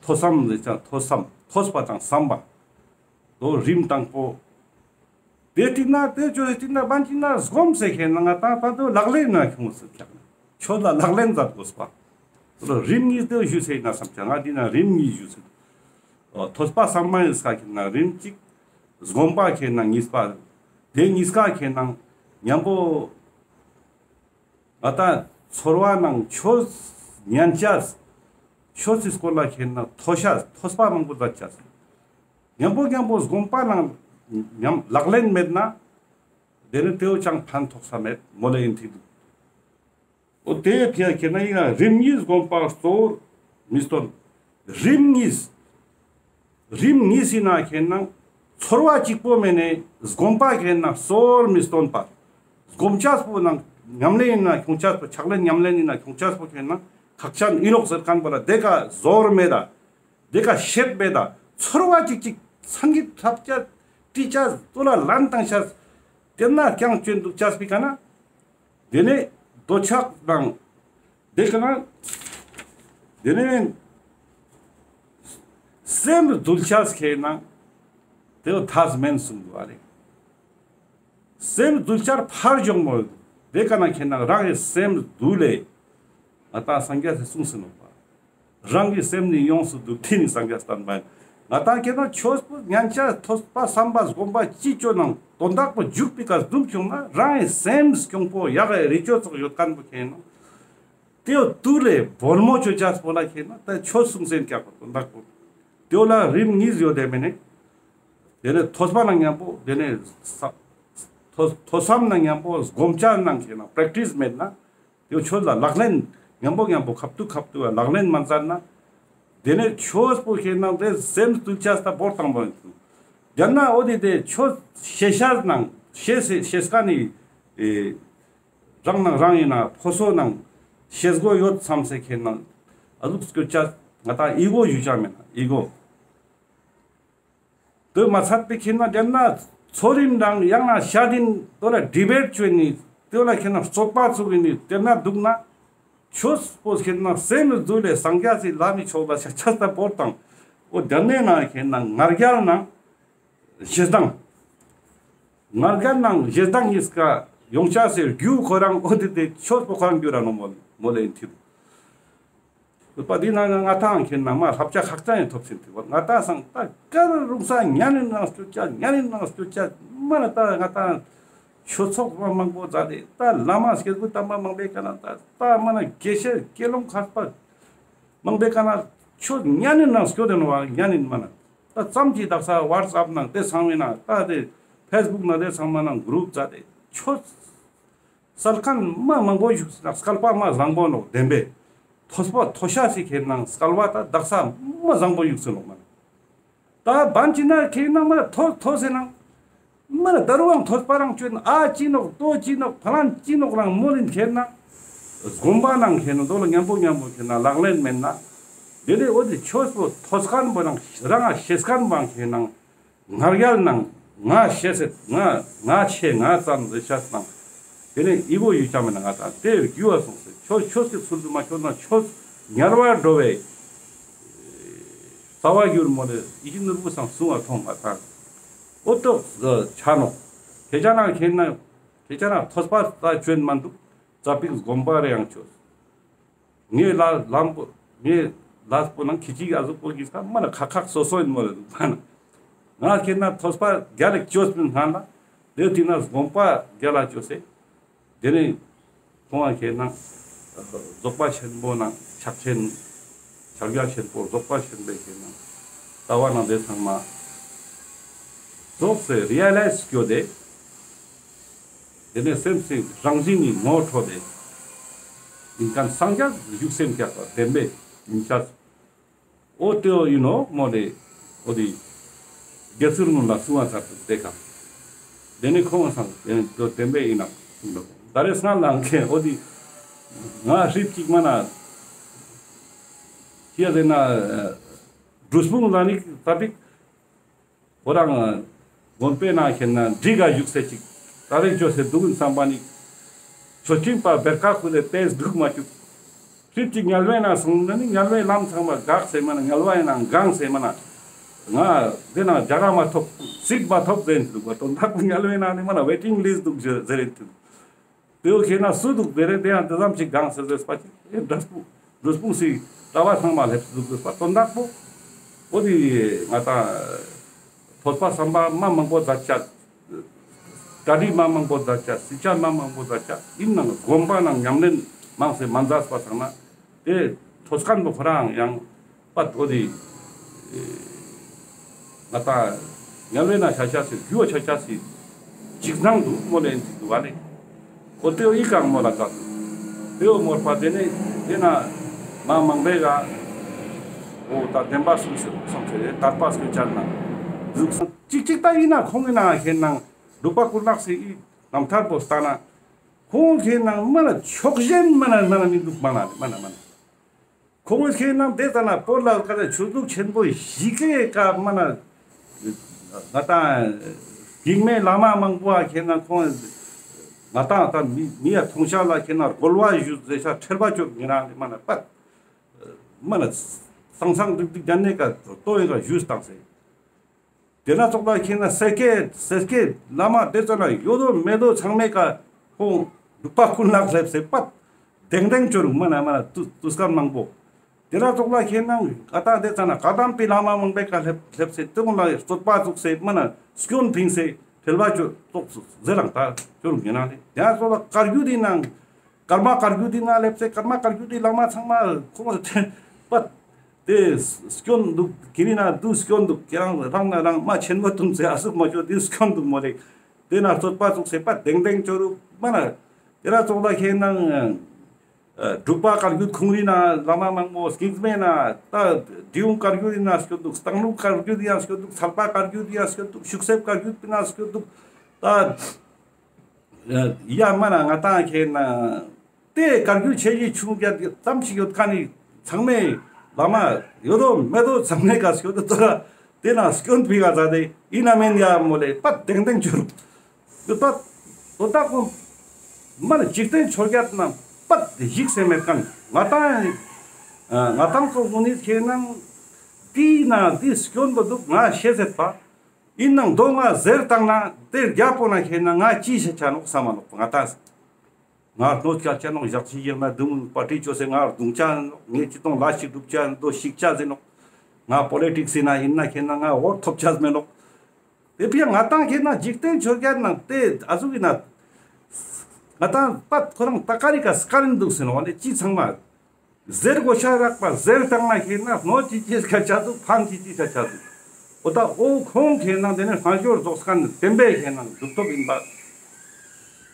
ཐོས་བསམ་ལས་ཅ་ཐོས་བསམ་ཐོས་པ་དང་བསམ་པ། དོ་རིམ་དང་པོ། དེ་སྟིང་ན་དེ་ཅོ་དེ་སྟིང་ན་བན་ཅིག་ན་སྒོམ་ཟེར་ཁན་ན་ང་ཏང་ད་དོ་ལག་ལེན་ན་ཁྱོང་སེ་ཀྱག་ཆོས་ལ་ལག་ལེན་མཛད་དགོས་པ། དོ་རིམ་གཉིས་དེ་ཞུས་སེ་ན་བསམ་ཀྱག་ང་འདི་ན་རིམ་གཉིས་ཞུས་སེ། ཐོས་པ་བསམ་པ་ཡིན་ས་ཁན་ན་རིམ་གཅིག་སྒོམ་པ་ཁན་ན་གཉིས་པ། དེ་གཉིས་ཀ་ཁན་ན་མཉམ་པོ། ང་ཏང་ཚོར་བ་ནང་ཆོས་ཉན་ཅས། ཆོས་སི་སྐོར་ལ་ཁེན་ན་ཐོས་ཤ་ཐོས་པ་མང་པོ་མཛད་ཅས། མཉམ་པོ་མཉམ་པོ་སྒོམ་པ་ནང་མཉམ་ལག་ལེན་མེད་ན། དེ་ནི་དེའོ་ཅང་ཕན་ཐོགས་ས་མེད་མོ་ལེ་ཡིན་ཐིག་འདུག་འོ་དེ་ཕི་ཡ་ཁེན་ན་ཡིན་ན་རིམ་གཉིས་སྒོམ་པ་གཙོ་བོར་མི་སྟོན། རིམ་གཉིས། རིམ་གཉིས་ཡིན་ན་ཁེན་ན་ཚོར་བ་གཅིག་པོ་མེད་ནས་སྒོམ་པ་ཁེན་ན་གཙོ་བོར་མི་སྟོན་པ། སྒོམ་ཅས་པོ་ནང་ཉམས་ལེན་ཡིན་ན་ཁྱོང་ཅས་པོ་ཕྱག་ལེན་ཉམས་ལེན་ཡིན་ན་ཁྱོང་ཅས་པོ་ཁེན་ན་ཁག་ཅན་ཨིན་ནོག་ཟེར་ཁན་པོ་ལ་དེ་ཀ་ཟོར་མེད་ད། དེ་ཀ་ཤེད་མེད་ད། ཚོར་བ་གཅིག་གཅིག་སངས་རྒྱས་ཐབས་ཅས་དྲི་ཅས་དོ་ལ་ལན་བཏང་ཅས། དེ་ན་རྐྱང་བཅོན་འདུག་ཅས་པི་ཀ་ན། དེ་ནས་འདོད་ཆགས་དང་། དེ་ཀ་ན། དེ་ནས་སེམས་འདུལ་ཅས་ཁེན་ན། དེ་ཐབས་མེན་གསུངས་འདུག་ཨ་རེ། སེམས་འདུལ་ཅས་ཕར་འཇོག་མོ། དེ་ཀ་ན་ཁེན་ན་རང་གི་སེམས་འདུལ་ལེ། ང་ཏང་སངས་རྒྱས་སི་གསུངས་སེ་ནོག་པ། རང་གི་སེམས་ནི་ཡོངས་སུ་འདུལ་ཏེ་ནི་སངས་རྒྱས་བསྟན་པ་ཡིན། ང་ཏང་ཁེན་ན་ཆོས་པོ་ཉན་ཅས་ཐོས་པ་བསམ་པ་སྒོམ་པ་ཅི་ཅོ་ནང་དོན་དག་པོ་འཇུག་པའི་ཀ་འཛུམ་ཁྱོང་ན་རང་གི་སེམས་སྐྱོང་པོ་ཡག་གི་རི་ཅོ་ཙོགས་ཡོད་ཁན་པོ་ཁེན་ན། དེའོ་ཏུ་ལེ་བོར་མོ་ཅོ་ཅས་པོ་ལ་ཁེན་ན་ད་ཆོས་གསུངས་སེ་ཀྱག་པོ་དོན་དག་པོ། དེའོ་ལ་རིམ་གཉིས་ཡོད་དེ་མེད་ནི། དེ་ནས་ཐོས་པ་ནང་མཉམ་པོ་དེ་ནས་ཐོས་ཐོས་བསམ་ནང་མཉམ་པོ་སྒོམ་ཅས་ནང་ཁེན་ན་པྲེག་ཊིས་མེད་ན། དེ་ཆོས་ལ་ལག་ལེན་མཉམ་པོ་མཉམ་པོ་ཁབ་ཏུ་ཁབ་ཏུ་ལག་ལེན་མ་མཛད་ན། དེ་ནས་ཆོས་པོ་ཁེན་ན་དེ་སེམས་འདུལ་ཅས་ད་བོར་དང་བོར་ཡིན། ཡང་ན་འོ་དེ་དེ་ཆོས་ཤེས་ཤ་ནང་ཤེས་ཤེས་ཤེས་ཀ་ནི་ཨེ་རང་ནང་རང་ཡིན་ན་ཕོ་སོ་ནང་ཤེས་དགོས་ཡོད་བསམ་སེ་ཁེན་ན་ཨ་ལུགས་སྐྱོད་ཅས་ང་ད་ཨི་གོ་ཞུ་ཅས་མེད་ན་ཨི་གོ། དེ་མ་ཚད་པའི་ཁེན་ན་དེ་ན་ཚོ་རིམ་དང་ཡང་ན་ཤ་དིན་དོ་ལ་ཌི་བེཊ་ཅོ་ནི་དེ་ལ་ཁེན་ན་རྩོད་པ་ཚུགས་ནི་དེ་ན་འདུག་ན་ཆོས་པོ་ཁེན་ན་སེམས་འདུལ་ལེ་སངས་རྒྱས་སི་ལམ་མི་ཆོག་ལ་ཤ་ཆ་ད་བོར་དང་འོ་དེ་ནས་ན་ཁེན་ན་ང་རྒྱལ་ན་ཞེ་སྡང་། ང་རྒྱལ་ན་ཞེ་སྡང་གཉིས་ཀ་ཡོང་ཅས་སི་རྒྱུ་ཁོ་རང་འོ་དེ་དེ་ཆོས་པོ་ཁོ་རང་རྒྱུ་ར་ནོ་མོ་མོ་ལེ་ཡིན་ཐིག་འདུག་པ། དེ་ན་ང་ང་ཏང་ཁེན་ན་མ་ལྷབ་ཆ་ཁག་ཅན་ཡིན་ཐོབ་ཟིན་ཐིག་པ། ང་ཏང་སང་ད་ཀར་རུང་ས་ཉན་ནི་ནང་སྐྱོད་ཅས་ཉན་ནི་ནང་སྐྱོད་ཅས་མ་ན་ད་ང་ཏང་ ཆོས་ཚོགས་མ་མང་པོ་མཛད་དེ་ད་བླ་མ་སྐྱེས་བུ་དམ་པ་མང་པོའི་ཀ་ནེ་ད་ད་མ་ན་དགེ་བཤེས་དགེ་སློང་མཁས་པ་མང་པོའི་ཀ་ནེ་ཆོས་ཉན་ནི་ནང་སྐྱོད་དེ་ནོག་པ། ཉན་ནི་མ་ན་ད་ཙམ་གྱི་དག་ས་ཝཊས་ཨེབ་ནང་དེ་ཚང་མའི་ནང་ད་དེ་ཕེས་བུག་ནང་དེ་ཚང་མ་ནང་གུ་རུབ་མཛད་དེ་ཆོས་སལ་མཁན་མ་མང་པོ་བཞུགས་ན་སྐལ་པ་མ་བཟང་པོ་ནོག་བདེན་པས། ཐོས་པ་ཐོས་ཤེས་སི་ཁེ་ནང་སྐལ་བ་ད་དག་ས་མ་བཟང་པོ་བཞུགས་སེ་ནོག་མ་ན། ད་བན་ཅི་ན་ཁེ་ནང་མ་ན་ཐོས་ཐོས་སེ་ནང་མ་ན་ད་རུང་ཐོས་པ་རང་ཅོ་ན་ཨ་ཅི་ནོག་ཏོ་ཅི་ནོག་ཕ་ལན་ཅི་ནོག་རང་མོལ་ལིན་ཁེ་ན་སྒོམ་པ་ནང་ཁེ་ན་དོ་ལ་མཉམ་པོ་མཉམ་པོ་ཁེ་ན་ལག་ལེན་མེད་ན་དེ་ནས་འོ་དེ་ཆོས་པོ་ཐོས་མཁན་པོ་རང་རང་ང་ཤེས་མཁན་པོ་ཁེ་ནང་ང་རྒྱལ་ནང་ང་ཤེས་སེ་ང་ང་ཆེ་ང་ཙམ་རེ་ཤ་ནང་དེ་ནས་ཨི་གོ་ཡུལ་ཆ་མེད་ན་ང་ད་དེ་རྒྱུ་བ་སོང་སེ་ཆོས་ཆོས་ཀྱི་ཚུལ་དུ་མ་ཆོད་ན་ཆོས་ཉར་བ་འགྲོ་བའི་རྩ་བ་གྱུར་མོ་ལེ་ཡིད་ཀྱི་ནོར་བུ་སང་གསུང་བ་མཐོང་མ་ཐག་འོ་ཏོག་ཆ་ནོག་ཁྱེད་ཅག་ནང་ཁྱེད་ན་ཁྱེད་ཅག་ནང་ཐོས་པ་ད་ཆོན་མ་འདུག་ཙ་པིག་སྒོམ་པ་རེ་ཡང་ཆོས། ངའི་ལ་ལམ་པོ་ངའི་ལས་པོ་ནང་ཁྱི་གཅིག་ཨ་ཟུག་པོ་གིས་ཀ་མ་ན་ཁག་ཁག་སོ་སོ་ཡིན་མོ་རེད་མ་ན། ང་ཁྱེད་ན་ཐོས་པ་རྒྱལ་ལ་ཅོས་མིན་སྔན་ལ་དེ་དུས་ན་སྒོམ་པ་རྒྱལ་ལ་ཅོས་སེ་དེ་ནས་ཁོང་ང་ཁྱེད་ན་རྫོགས་པ་ཆེན་པོ་ནང་ཕྱག་ཆེན་ཕྱག་རྒྱ་ཆེན་པོ་རྫོགས་པ་ཆེན་པོའི་ཁྱེད་ན་ལྟ་བ་ནང་དེ་ཚང་མ་རྫོགས་སེ་རི་ཡ་ལའིཛ་སྐྱོ་དེ། དེ་ནས་སེམས་སི་རང་བཞིན་ནི་ངོ་འཕྲོད་དེ། ཡིན་ཁན་སངས་རྒྱས་བཞུགས་སེམས་རྒྱས་པ་བདེན་པའི་ཡིན་ཆ། འོ་དེ་ཡིན་ནོག་མོ་ལེ། འོ་དེ། དགེ་ཚུལ་སྔོན་ལ་གསུང་བ་ཚར་དུ་བསྡད་ཁ། དེ་ནས་ཁོང་སང་དེ་ནས་དོ་བདེན་པའི་ཡིན་ནོག་གསུངས་འདུག་ད་རེས་སྔ་ལ་ངས་འོ་དེ། ང་ཧྲིབ་ཅིག་མ་ན། ཅི་ཡ་ཟེར་ན། འབྲུ་སྤུངས་ལ་ནི་ད་པིག་ཁོ་རང་དགོན་པའི་ནང་ཁྱེར་ན་འབྲི་ག་བཞུགས་སེ་ཅིག་ད་རེས་ཅོ་སེ་འདུག་ཨིན་བསམ་པ་ནི། ཆོས་ཁྲིམས་པ་བེར་ཀ་ཁུ་ལེ་ཏེས་འདུག་མ་བཅུག་ཁྲིབ་ཅིག་དམྱལ་བའི་ནང་སོང་ན་ནི་དམྱལ་བའི་ལམ་ཚང་མ་འགག་སེ་མ་ན་དམྱལ་བའི་ནང་གང་སེ་མ་ན། ང་དེ་ནང་རྒྱ་གར་མ་ཐོབ་སིག་མ་ཐོབ་ཟེར་འདུག་པ་དོན་དག་དམྱལ་བའི་ནང་ནི་མ་ན་ཝེ་ཊིང་ལིས་འདུག་ཟེར་ཟེར་འདུག་དེའོ་ཁྱེད་ན་སུ་འདུག་དེ་རེད་དེ་ཡང་དེ་ཙམ་ཞིག་གང་ཟེར་ཟེར་པ་ཅིག་ཨེ་འབྲས་སྤུངས་འབྲས་སྤུངས་སི་གྲྭ་བ་ཚང་མ་སླེབས་འདུག་ཟེར་པ་དོན་དག་པོ། འོ་དེ་ང་ད་ཐོས་པ་བསམ་པ་མ་མང་པོ་མཛད་ཅག་གྲ་སྒྲིག་མ་མང་པོ་མཛད་ཅག་སྲིད་ཇ་མ་མང་པོ་མཛད་ཅག་ཡིན་ནང་སྒོམ་པ་ནང་ཉམས་ལེན་མང་སེ་མ་མཛད་པ་སང་ན། དེ་ཐོས་མཁན་པོ་ཁོ་རང་ཡང་པད་འོ་དེ་ང་ད་དམྱལ་བའི་ནང་ཆ་ཆ་སི་རྒྱུ་བ་ཆ་ཆ་སི་འཇིགས་སྣང་འདུག་མོ་ལེན་ཅིག་འདུག་བ་ལེ། འོ་དེ་འོ་ཡི་གང་མོ་ལ་ཀ་དེ་འོ་མོར་པ་དེ་ནས་དེ་ན་མ་མང་པོའི་ག་འོ་ད་བདེན་པ་གསུངས་ཟེར་གསུངས་ཟེར་དར་པ་སྐུ་བཅར་ན་འདུག་སོང་ཅིག་ཅིག་ད་ཡིན་ན་ཁོང་གི་ནང་ཁེན་ནང་འབྲུག་པ་ཀུན་ལེགས་སི་ཡི་རྣམ་ཐར་པོ་ལྟ་ན། ཁོང་ཁེན་ནང་མ་ན་ཕྱོགས་ཞེན་མ་ན་མ་ན་མི་འདུག་མ་ན་མ་ན་མ་ན། ཁོང་ཁེན་ནང་དེ་ལྟ་ན་བོད་ལ་ཀ་ལ་ཆོས་ལུགས་ཆེན་པོ་བཞི་ཀའི་ཀ་མ་ན་ང་ཏང་གིག་མེ་བླ་མ་མང་པོ་ཨ་ཁེན་ནང་ཁོང་ང་ཏང་ད་མི་མི་ཡ་ཐོང་ཤ་ལ་ཁེན་ནང་རྒོལ་བ་ཞུ་ཟེ་ཤ་ཁྲེལ་བ་ཅོ་ངེ་རང་མ་ན་པ་མ་ན་སང་སང་འགྲིག་འགྲིག་ད་ནེ་ཀ་ཏོ་ཡེ་ཀ་ཞུས་བཏང་སེ། དེ་ན་ཙོགས་ལ་ཁེན་ན་སེ་ཀེ་སེ་ཀེ་བླ་མ་དེ་ཙོགས་ལ་ཡོད་དོ་མེད་དོ་ཚང་མའི་ཀ་ཁོང་འབྲུག་པ་ཀུན་ལེགས་སླེབས་སེ་པད་དེང་དེང་ཅོ་རུག་མ་ན་མ་ན་དུས་དུས་སྐབས་མང་པོ། དེ་ན་ཙོགས་ལ་ཁེན་ན་ང་ཏང་དེ་ཙ་ན་བཀའ་གདམས་པའི་བླ་མ་མང་པོའི་ཀ་སླེབས་སླེབས་སེ་དེ་ཀུན་ལ་རྩོད་པ་བཙུགས་སེ་མ་ན་སྐྱོན་ཕིངས་སེ་ཁྲེལ་བ་ཅོ་ཙོགས་སུ་ཟེར་རང་ད་ཅོ་རུག་ཡིན་ན་ལེ། དེ་ན་ཙོགས་ལ་བཀའ་བརྒྱུད་དེ་ནང་ཀརྨ་བཀའ་བརྒྱུད་དེ་ན་སླེབས་སེ་ཀརྨ་བཀའ་བརྒྱུད་དེ་བླ་མ་ཚང་མ་ཁོང་ལ་ཁྲེལ་པད། དེ་སྐྱོན་འདུག་ཁྱེད་རང་ན་དུ་སྐྱོན་འདུག་ཁྱེད་རང་རང་ན་རང་མ་ཆེན་མོ་ཐུམ་ཚེ་ཨ་སུག་མ་ཆོ་དེ་སྐྱོན་འདུག་མོ་རེ། དེ་ན་རྩོད་པ་བཙུགས་སེ་པ་དེང་དེང་ཅོ་རུག་མ་ན། དེ་ན་ཙོགས་ལ་ཁེན་ན་འབྲུག་པ་བཀའ་བརྒྱུད་ཁོང་རི་ན་བླ་མ་མང་པོ་སྐྱིད་མེ་ན་ད་འབྲི་གུང་བཀའ་བརྒྱུད་རི་ན་སྐྱོན་འདུག་སྟག་ལུང་བཀའ་བརྒྱུད་རི་ན་སྐྱོན་འདུག་ཚལ་པ་བཀའ་བརྒྱུད་རི་ན་སྐྱོན་འདུག་ཤུགས་གསེབ་བཀའ་བརྒྱུད་རི་ན་སྐྱོན་འདུག་ད། ཡ་མ་ན་ང་ཏང་ཁེན་ན་དེ་བཀའ་བརྒྱུད་ཆེ་ཡི་ཆུང་རྒྱ་ཙམ་ཞིག་ཡོད་ཁན་ནི་ཚང་མས་བླ་མ་ཡོད་དོ་མེད་དོ་ཚང་མས་ཀ་སྐྱོད་དོ་ཏོ་ར་དེ་ན་སྐྱོན་ཕི་ག་ཛ་དེ་ཡིན་ན་མེན་ཡ་མོ་ལེ་པད་དེང་དེང་ཅོ་རུག་ཡོད་པ་དོ་ད་ཁོ་མ་ན་འཇིག་རྟེན་ཆོས་བརྒྱད་ན་པད་ཞིག་སེ་མེད་ཁན་ང་ཏང་ང་ཏང་ཁོ་མོ་ནི་ཁེན་ན་དེ་ན་དེ་སྐྱོན་པོ་འདུག་ང་ཤེས་ཟེར་པ། ཡིན་ནང་དོ་ང་ཟེར་བཏང་ན་དེ་རྒྱ་པོ་ན་ཁེན་ན་ང་ཅི་ཤེས་ཆ་ནོག་ས་མ་ནོག་ང་ཏང་ང་གནོད་སྐྱལ་ཆ་ནོག་ཞག་ཅིག་ཡང་ན་དུང་པར་ཊི་ཅོས་སེ་ང་རྡུང་ཆ་ནོག་ངས་ཅི་གཏོང་ལ་ཞིག་སྒྲུབ་ཆ་དོ་ཞིག་ཆ་ཟེར་ནོག་ང་པོ་ལི་ཊིག་སི་ན་ཡིན་ན་ཁེན་ན་ང་འོར་ཐོབ་ཆ་མེད་ནོག་དེ་ཕི་ང་ཏང་ཁེན་ན་འཇིག་རྟེན་ཆོས་བརྒྱད་ནང་དེ་ཨ་ཟུག་ཡིན་ན་ ང་ཏང་པད་ཁོ་རང་ད་ཀ་རི་ཀ་སྐ་རིན་འདུག་ཟེར་ནོག་ལེ། ཅི་ཚང་མ་ཟེར་གོ་ཤ་རག་པ་ཟེར་བཏང་ན་ཁེ་ན་གནོད་ཅི་ཅི་ཆ་ཆ་འདུག་ཕན་ཅི་ཅི་ཆ་ཆ་འདུག་འོ་ད་འོ་ཁོང་ཁེ་ན་དེ་ནས་སངས་རྒྱས་རྫོགས་མཁན་བསྟན་པའི་ཁེ་ན་གྲུབ་ཐོབ་ཡིན་པ།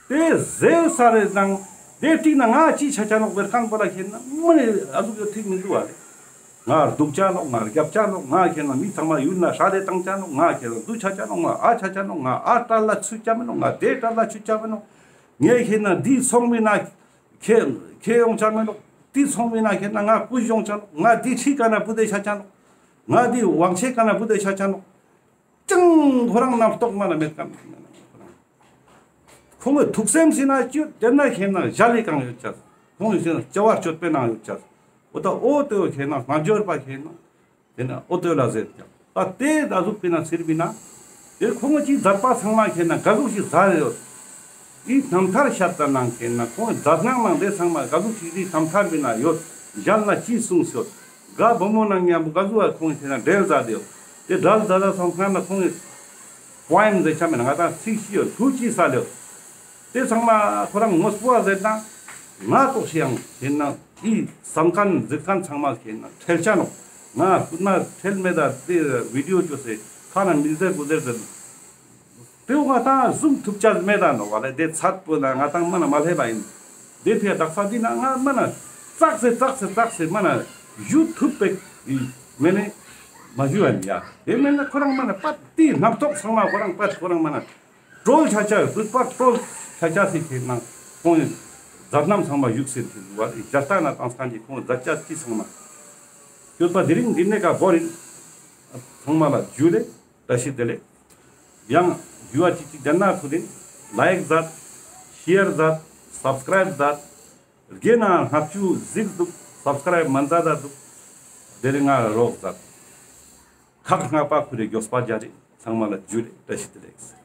དེ་ཟེར་ས་རེ་ནང་དེ་ཏིག་ན་ང་ཅི་ཆ་ཆ་ནོག་བེར་ཁན་པོ་ལ་ཁེ་ན་མི་ནི་ཨ་ཟུག་ཡོད་ཐིག་མི་འདུག་བ་ལེ། ང་སྡུག་ཅ་ནོག་ང་རྒྱབ་ཅ་ནོག་ང་ཁེ་ན་མི་ཚང་མ་ཡུལ་ན་ཧྲ་ལེ་བཏང་ཅ་ནོག་ང་ཁེ་ན་འདུ་ཆ་ཆ་ནོག་ང་ཨ་ཆ་ཆ་ནོག་ང་ཨ་ཏྲ་ལ་ཆུ་ཆ་མི་ནོག་ང་དེ་ཏྲ་ལ་ཆུ་ཆ་མི་ནོག་ངས་ཁེ་ན་འདི་སོང་མི་ན་ཁེ་ཁེ་ཡོང་ཆ་མི་ནོག་འདི་སོང་མི་ན་ཁེ་ན་ང་ཀུ་ཡོང་ཆ་ནོག་ང་འདི་ཁྲི་ཀ་ན་བུ་དེ་ཆ་ཆ་ནོག་ང་འདི་ཝང་ཆེ་ཀ་ན་བུ་དེ་ཆ་ཆ་ནོག་ཅང་ཁོ་རང་རྣམ་རྟོག་མ་ན་མེད་ཀ་ནོག་ཁོང་གི་ཐུགས་སེམས་སི་ན་ཅི་ཡོད་དེ་ན་ཁེ་ན་ཞལ་ལི་གང་ཡོད་ཅག་ཁོང་གི་སེམས་བྱ་བ་སྤྱོད་པའི་ནང་ཡོད་ཅག་འོ་ད་འོ་དེ་ཁེ་ན་སྨྲ་བརྗོད་པ་ཁེ་ན་དེ་ན་འོ་དེ་ལ་ཟེར་ཀྱང་ད་དེ་ད་ཟུག་པི་ན་ཚིར་བི་ན་དེ་ཁོང་གི་ཅི་མཛད་པ་ཚང་མ་ཁེ་ན་ག་ཟུག་ཞིག་མཛད་ཡོད། དེའི་རྣམ་ཐར་ཤད་ད་ནང་ཁེ་ན་ཁོང་གི་མཛད་ནང་ནང་དེ་ཚང་མ་ག་ཟུག་ཞིག་དེའི་རྣམ་ཐར་བི་ན་ཡོད། ཞལ་ན་ཅི་གསུངས་ཡོད། ག་བུ་མོ་ནང་མཉམ་པོ་ག་ཟུག་ཁོང་གི་ཁེ་ན་འབྲེལ་མཛད་དེ་ཡོད། དེ་འབྲེལ་མཛད་ད་སོང་ཁ་ན་ཁོང་གི་པོ་ཨེམ་ཟེར་ཆ་མེད་ན་ང་ཏང་ཚིག་ཤི་ཡོད་ཐུགས་ཀྱི་ས་ལེ་ཡོད། དེ་ཚང་མ་ཁོ་རང་ངོ་སྤུ་བ་ཟེར་ན་ང་ཏོག་ཤི་ཡང་ཡིན་ན་ཨི་བསམ་མཁན་འཛིན་མཁན་ཚང་མ་ཁེ་ན་ཁྲེལ་ཆ་ནོག་ང་སྐུ་ན་ཁྲེལ་མེད་ད་དེ་བི་ཌི་ཡོ་བཅོས་སེ་ཁ་ན་མི་ཟེར་དགུ་ཟེར་ཟེར། དེ་ང་ཏང་ཟུམ་ཐུབ་ཆ་མེད་ད་ནོག་བ་ལེ། དེ་ཚད་པོ་ན་ང་ཏང་མ་ན་མ་ལྷེ་བ་ཡིན། དེ་ཕི་ཡ་དག་ས་དེ་ན་ང་མ་ན་ཙག་སེ་ཙག་སེ་ཙག་སེ་མ་ན་ཞུ་ཐུབ་པེ་མེ་ནེ་མ་ཞུ་ཡ་ཡ། དེ་མེད་ན་ཁོ་རང་མ་ན་པད་དེ་རྣམ་རྟོག་ཚང་མ་ཁོ་རང་པད་ཁོ་རང་མ་ན། ཀྲོལ་ཆ་ཆ་རུས་པ་ཀྲོལ་ཆ་ཆ་སི་ཁེ་ན་ཁོང་མཛད་རྣམ་ཚང་མ་བཞུགས་སེ་ཐིག་འདུག་བ། ཞལ་ལྟ་ན་བཏང་སྟངས་ཀྱི་ཁོང་མཛད་ཆ་ཅི་ཚང་མ་ཡོད་པ་དེ་རིང་འདི་ནས་ཀ་བོ་རིན་ཚང་མ་ལ་ཇུ་ལེ་བཀྲ་ཤིས་བདེ་ལེགས། ཡང་ཇུ་བ་ཅིག་ཅིག་དེ་ན་ཁུ་རིན་ལའིཀ་མཛད་ཤེར་མཛད་སབ་སི་ཀ་རའིབ་མཛད་རྒན་ན་ལྔ་བཅུ་གཟིགས་འདུག་སབ་སི་ཀ་རའིབ་མ་མཛད་ད་འདུག་དེ་རིང་ང་རོགས་མཛད་ཁག་ལྔ་པ་ཁུ་རེ་མགྱོགས་པ་རྒྱ་རེ་ཚང་མ་ལ་ཇུ་ལེ་བཀྲ་ཤིས་བདེ་ལེགས།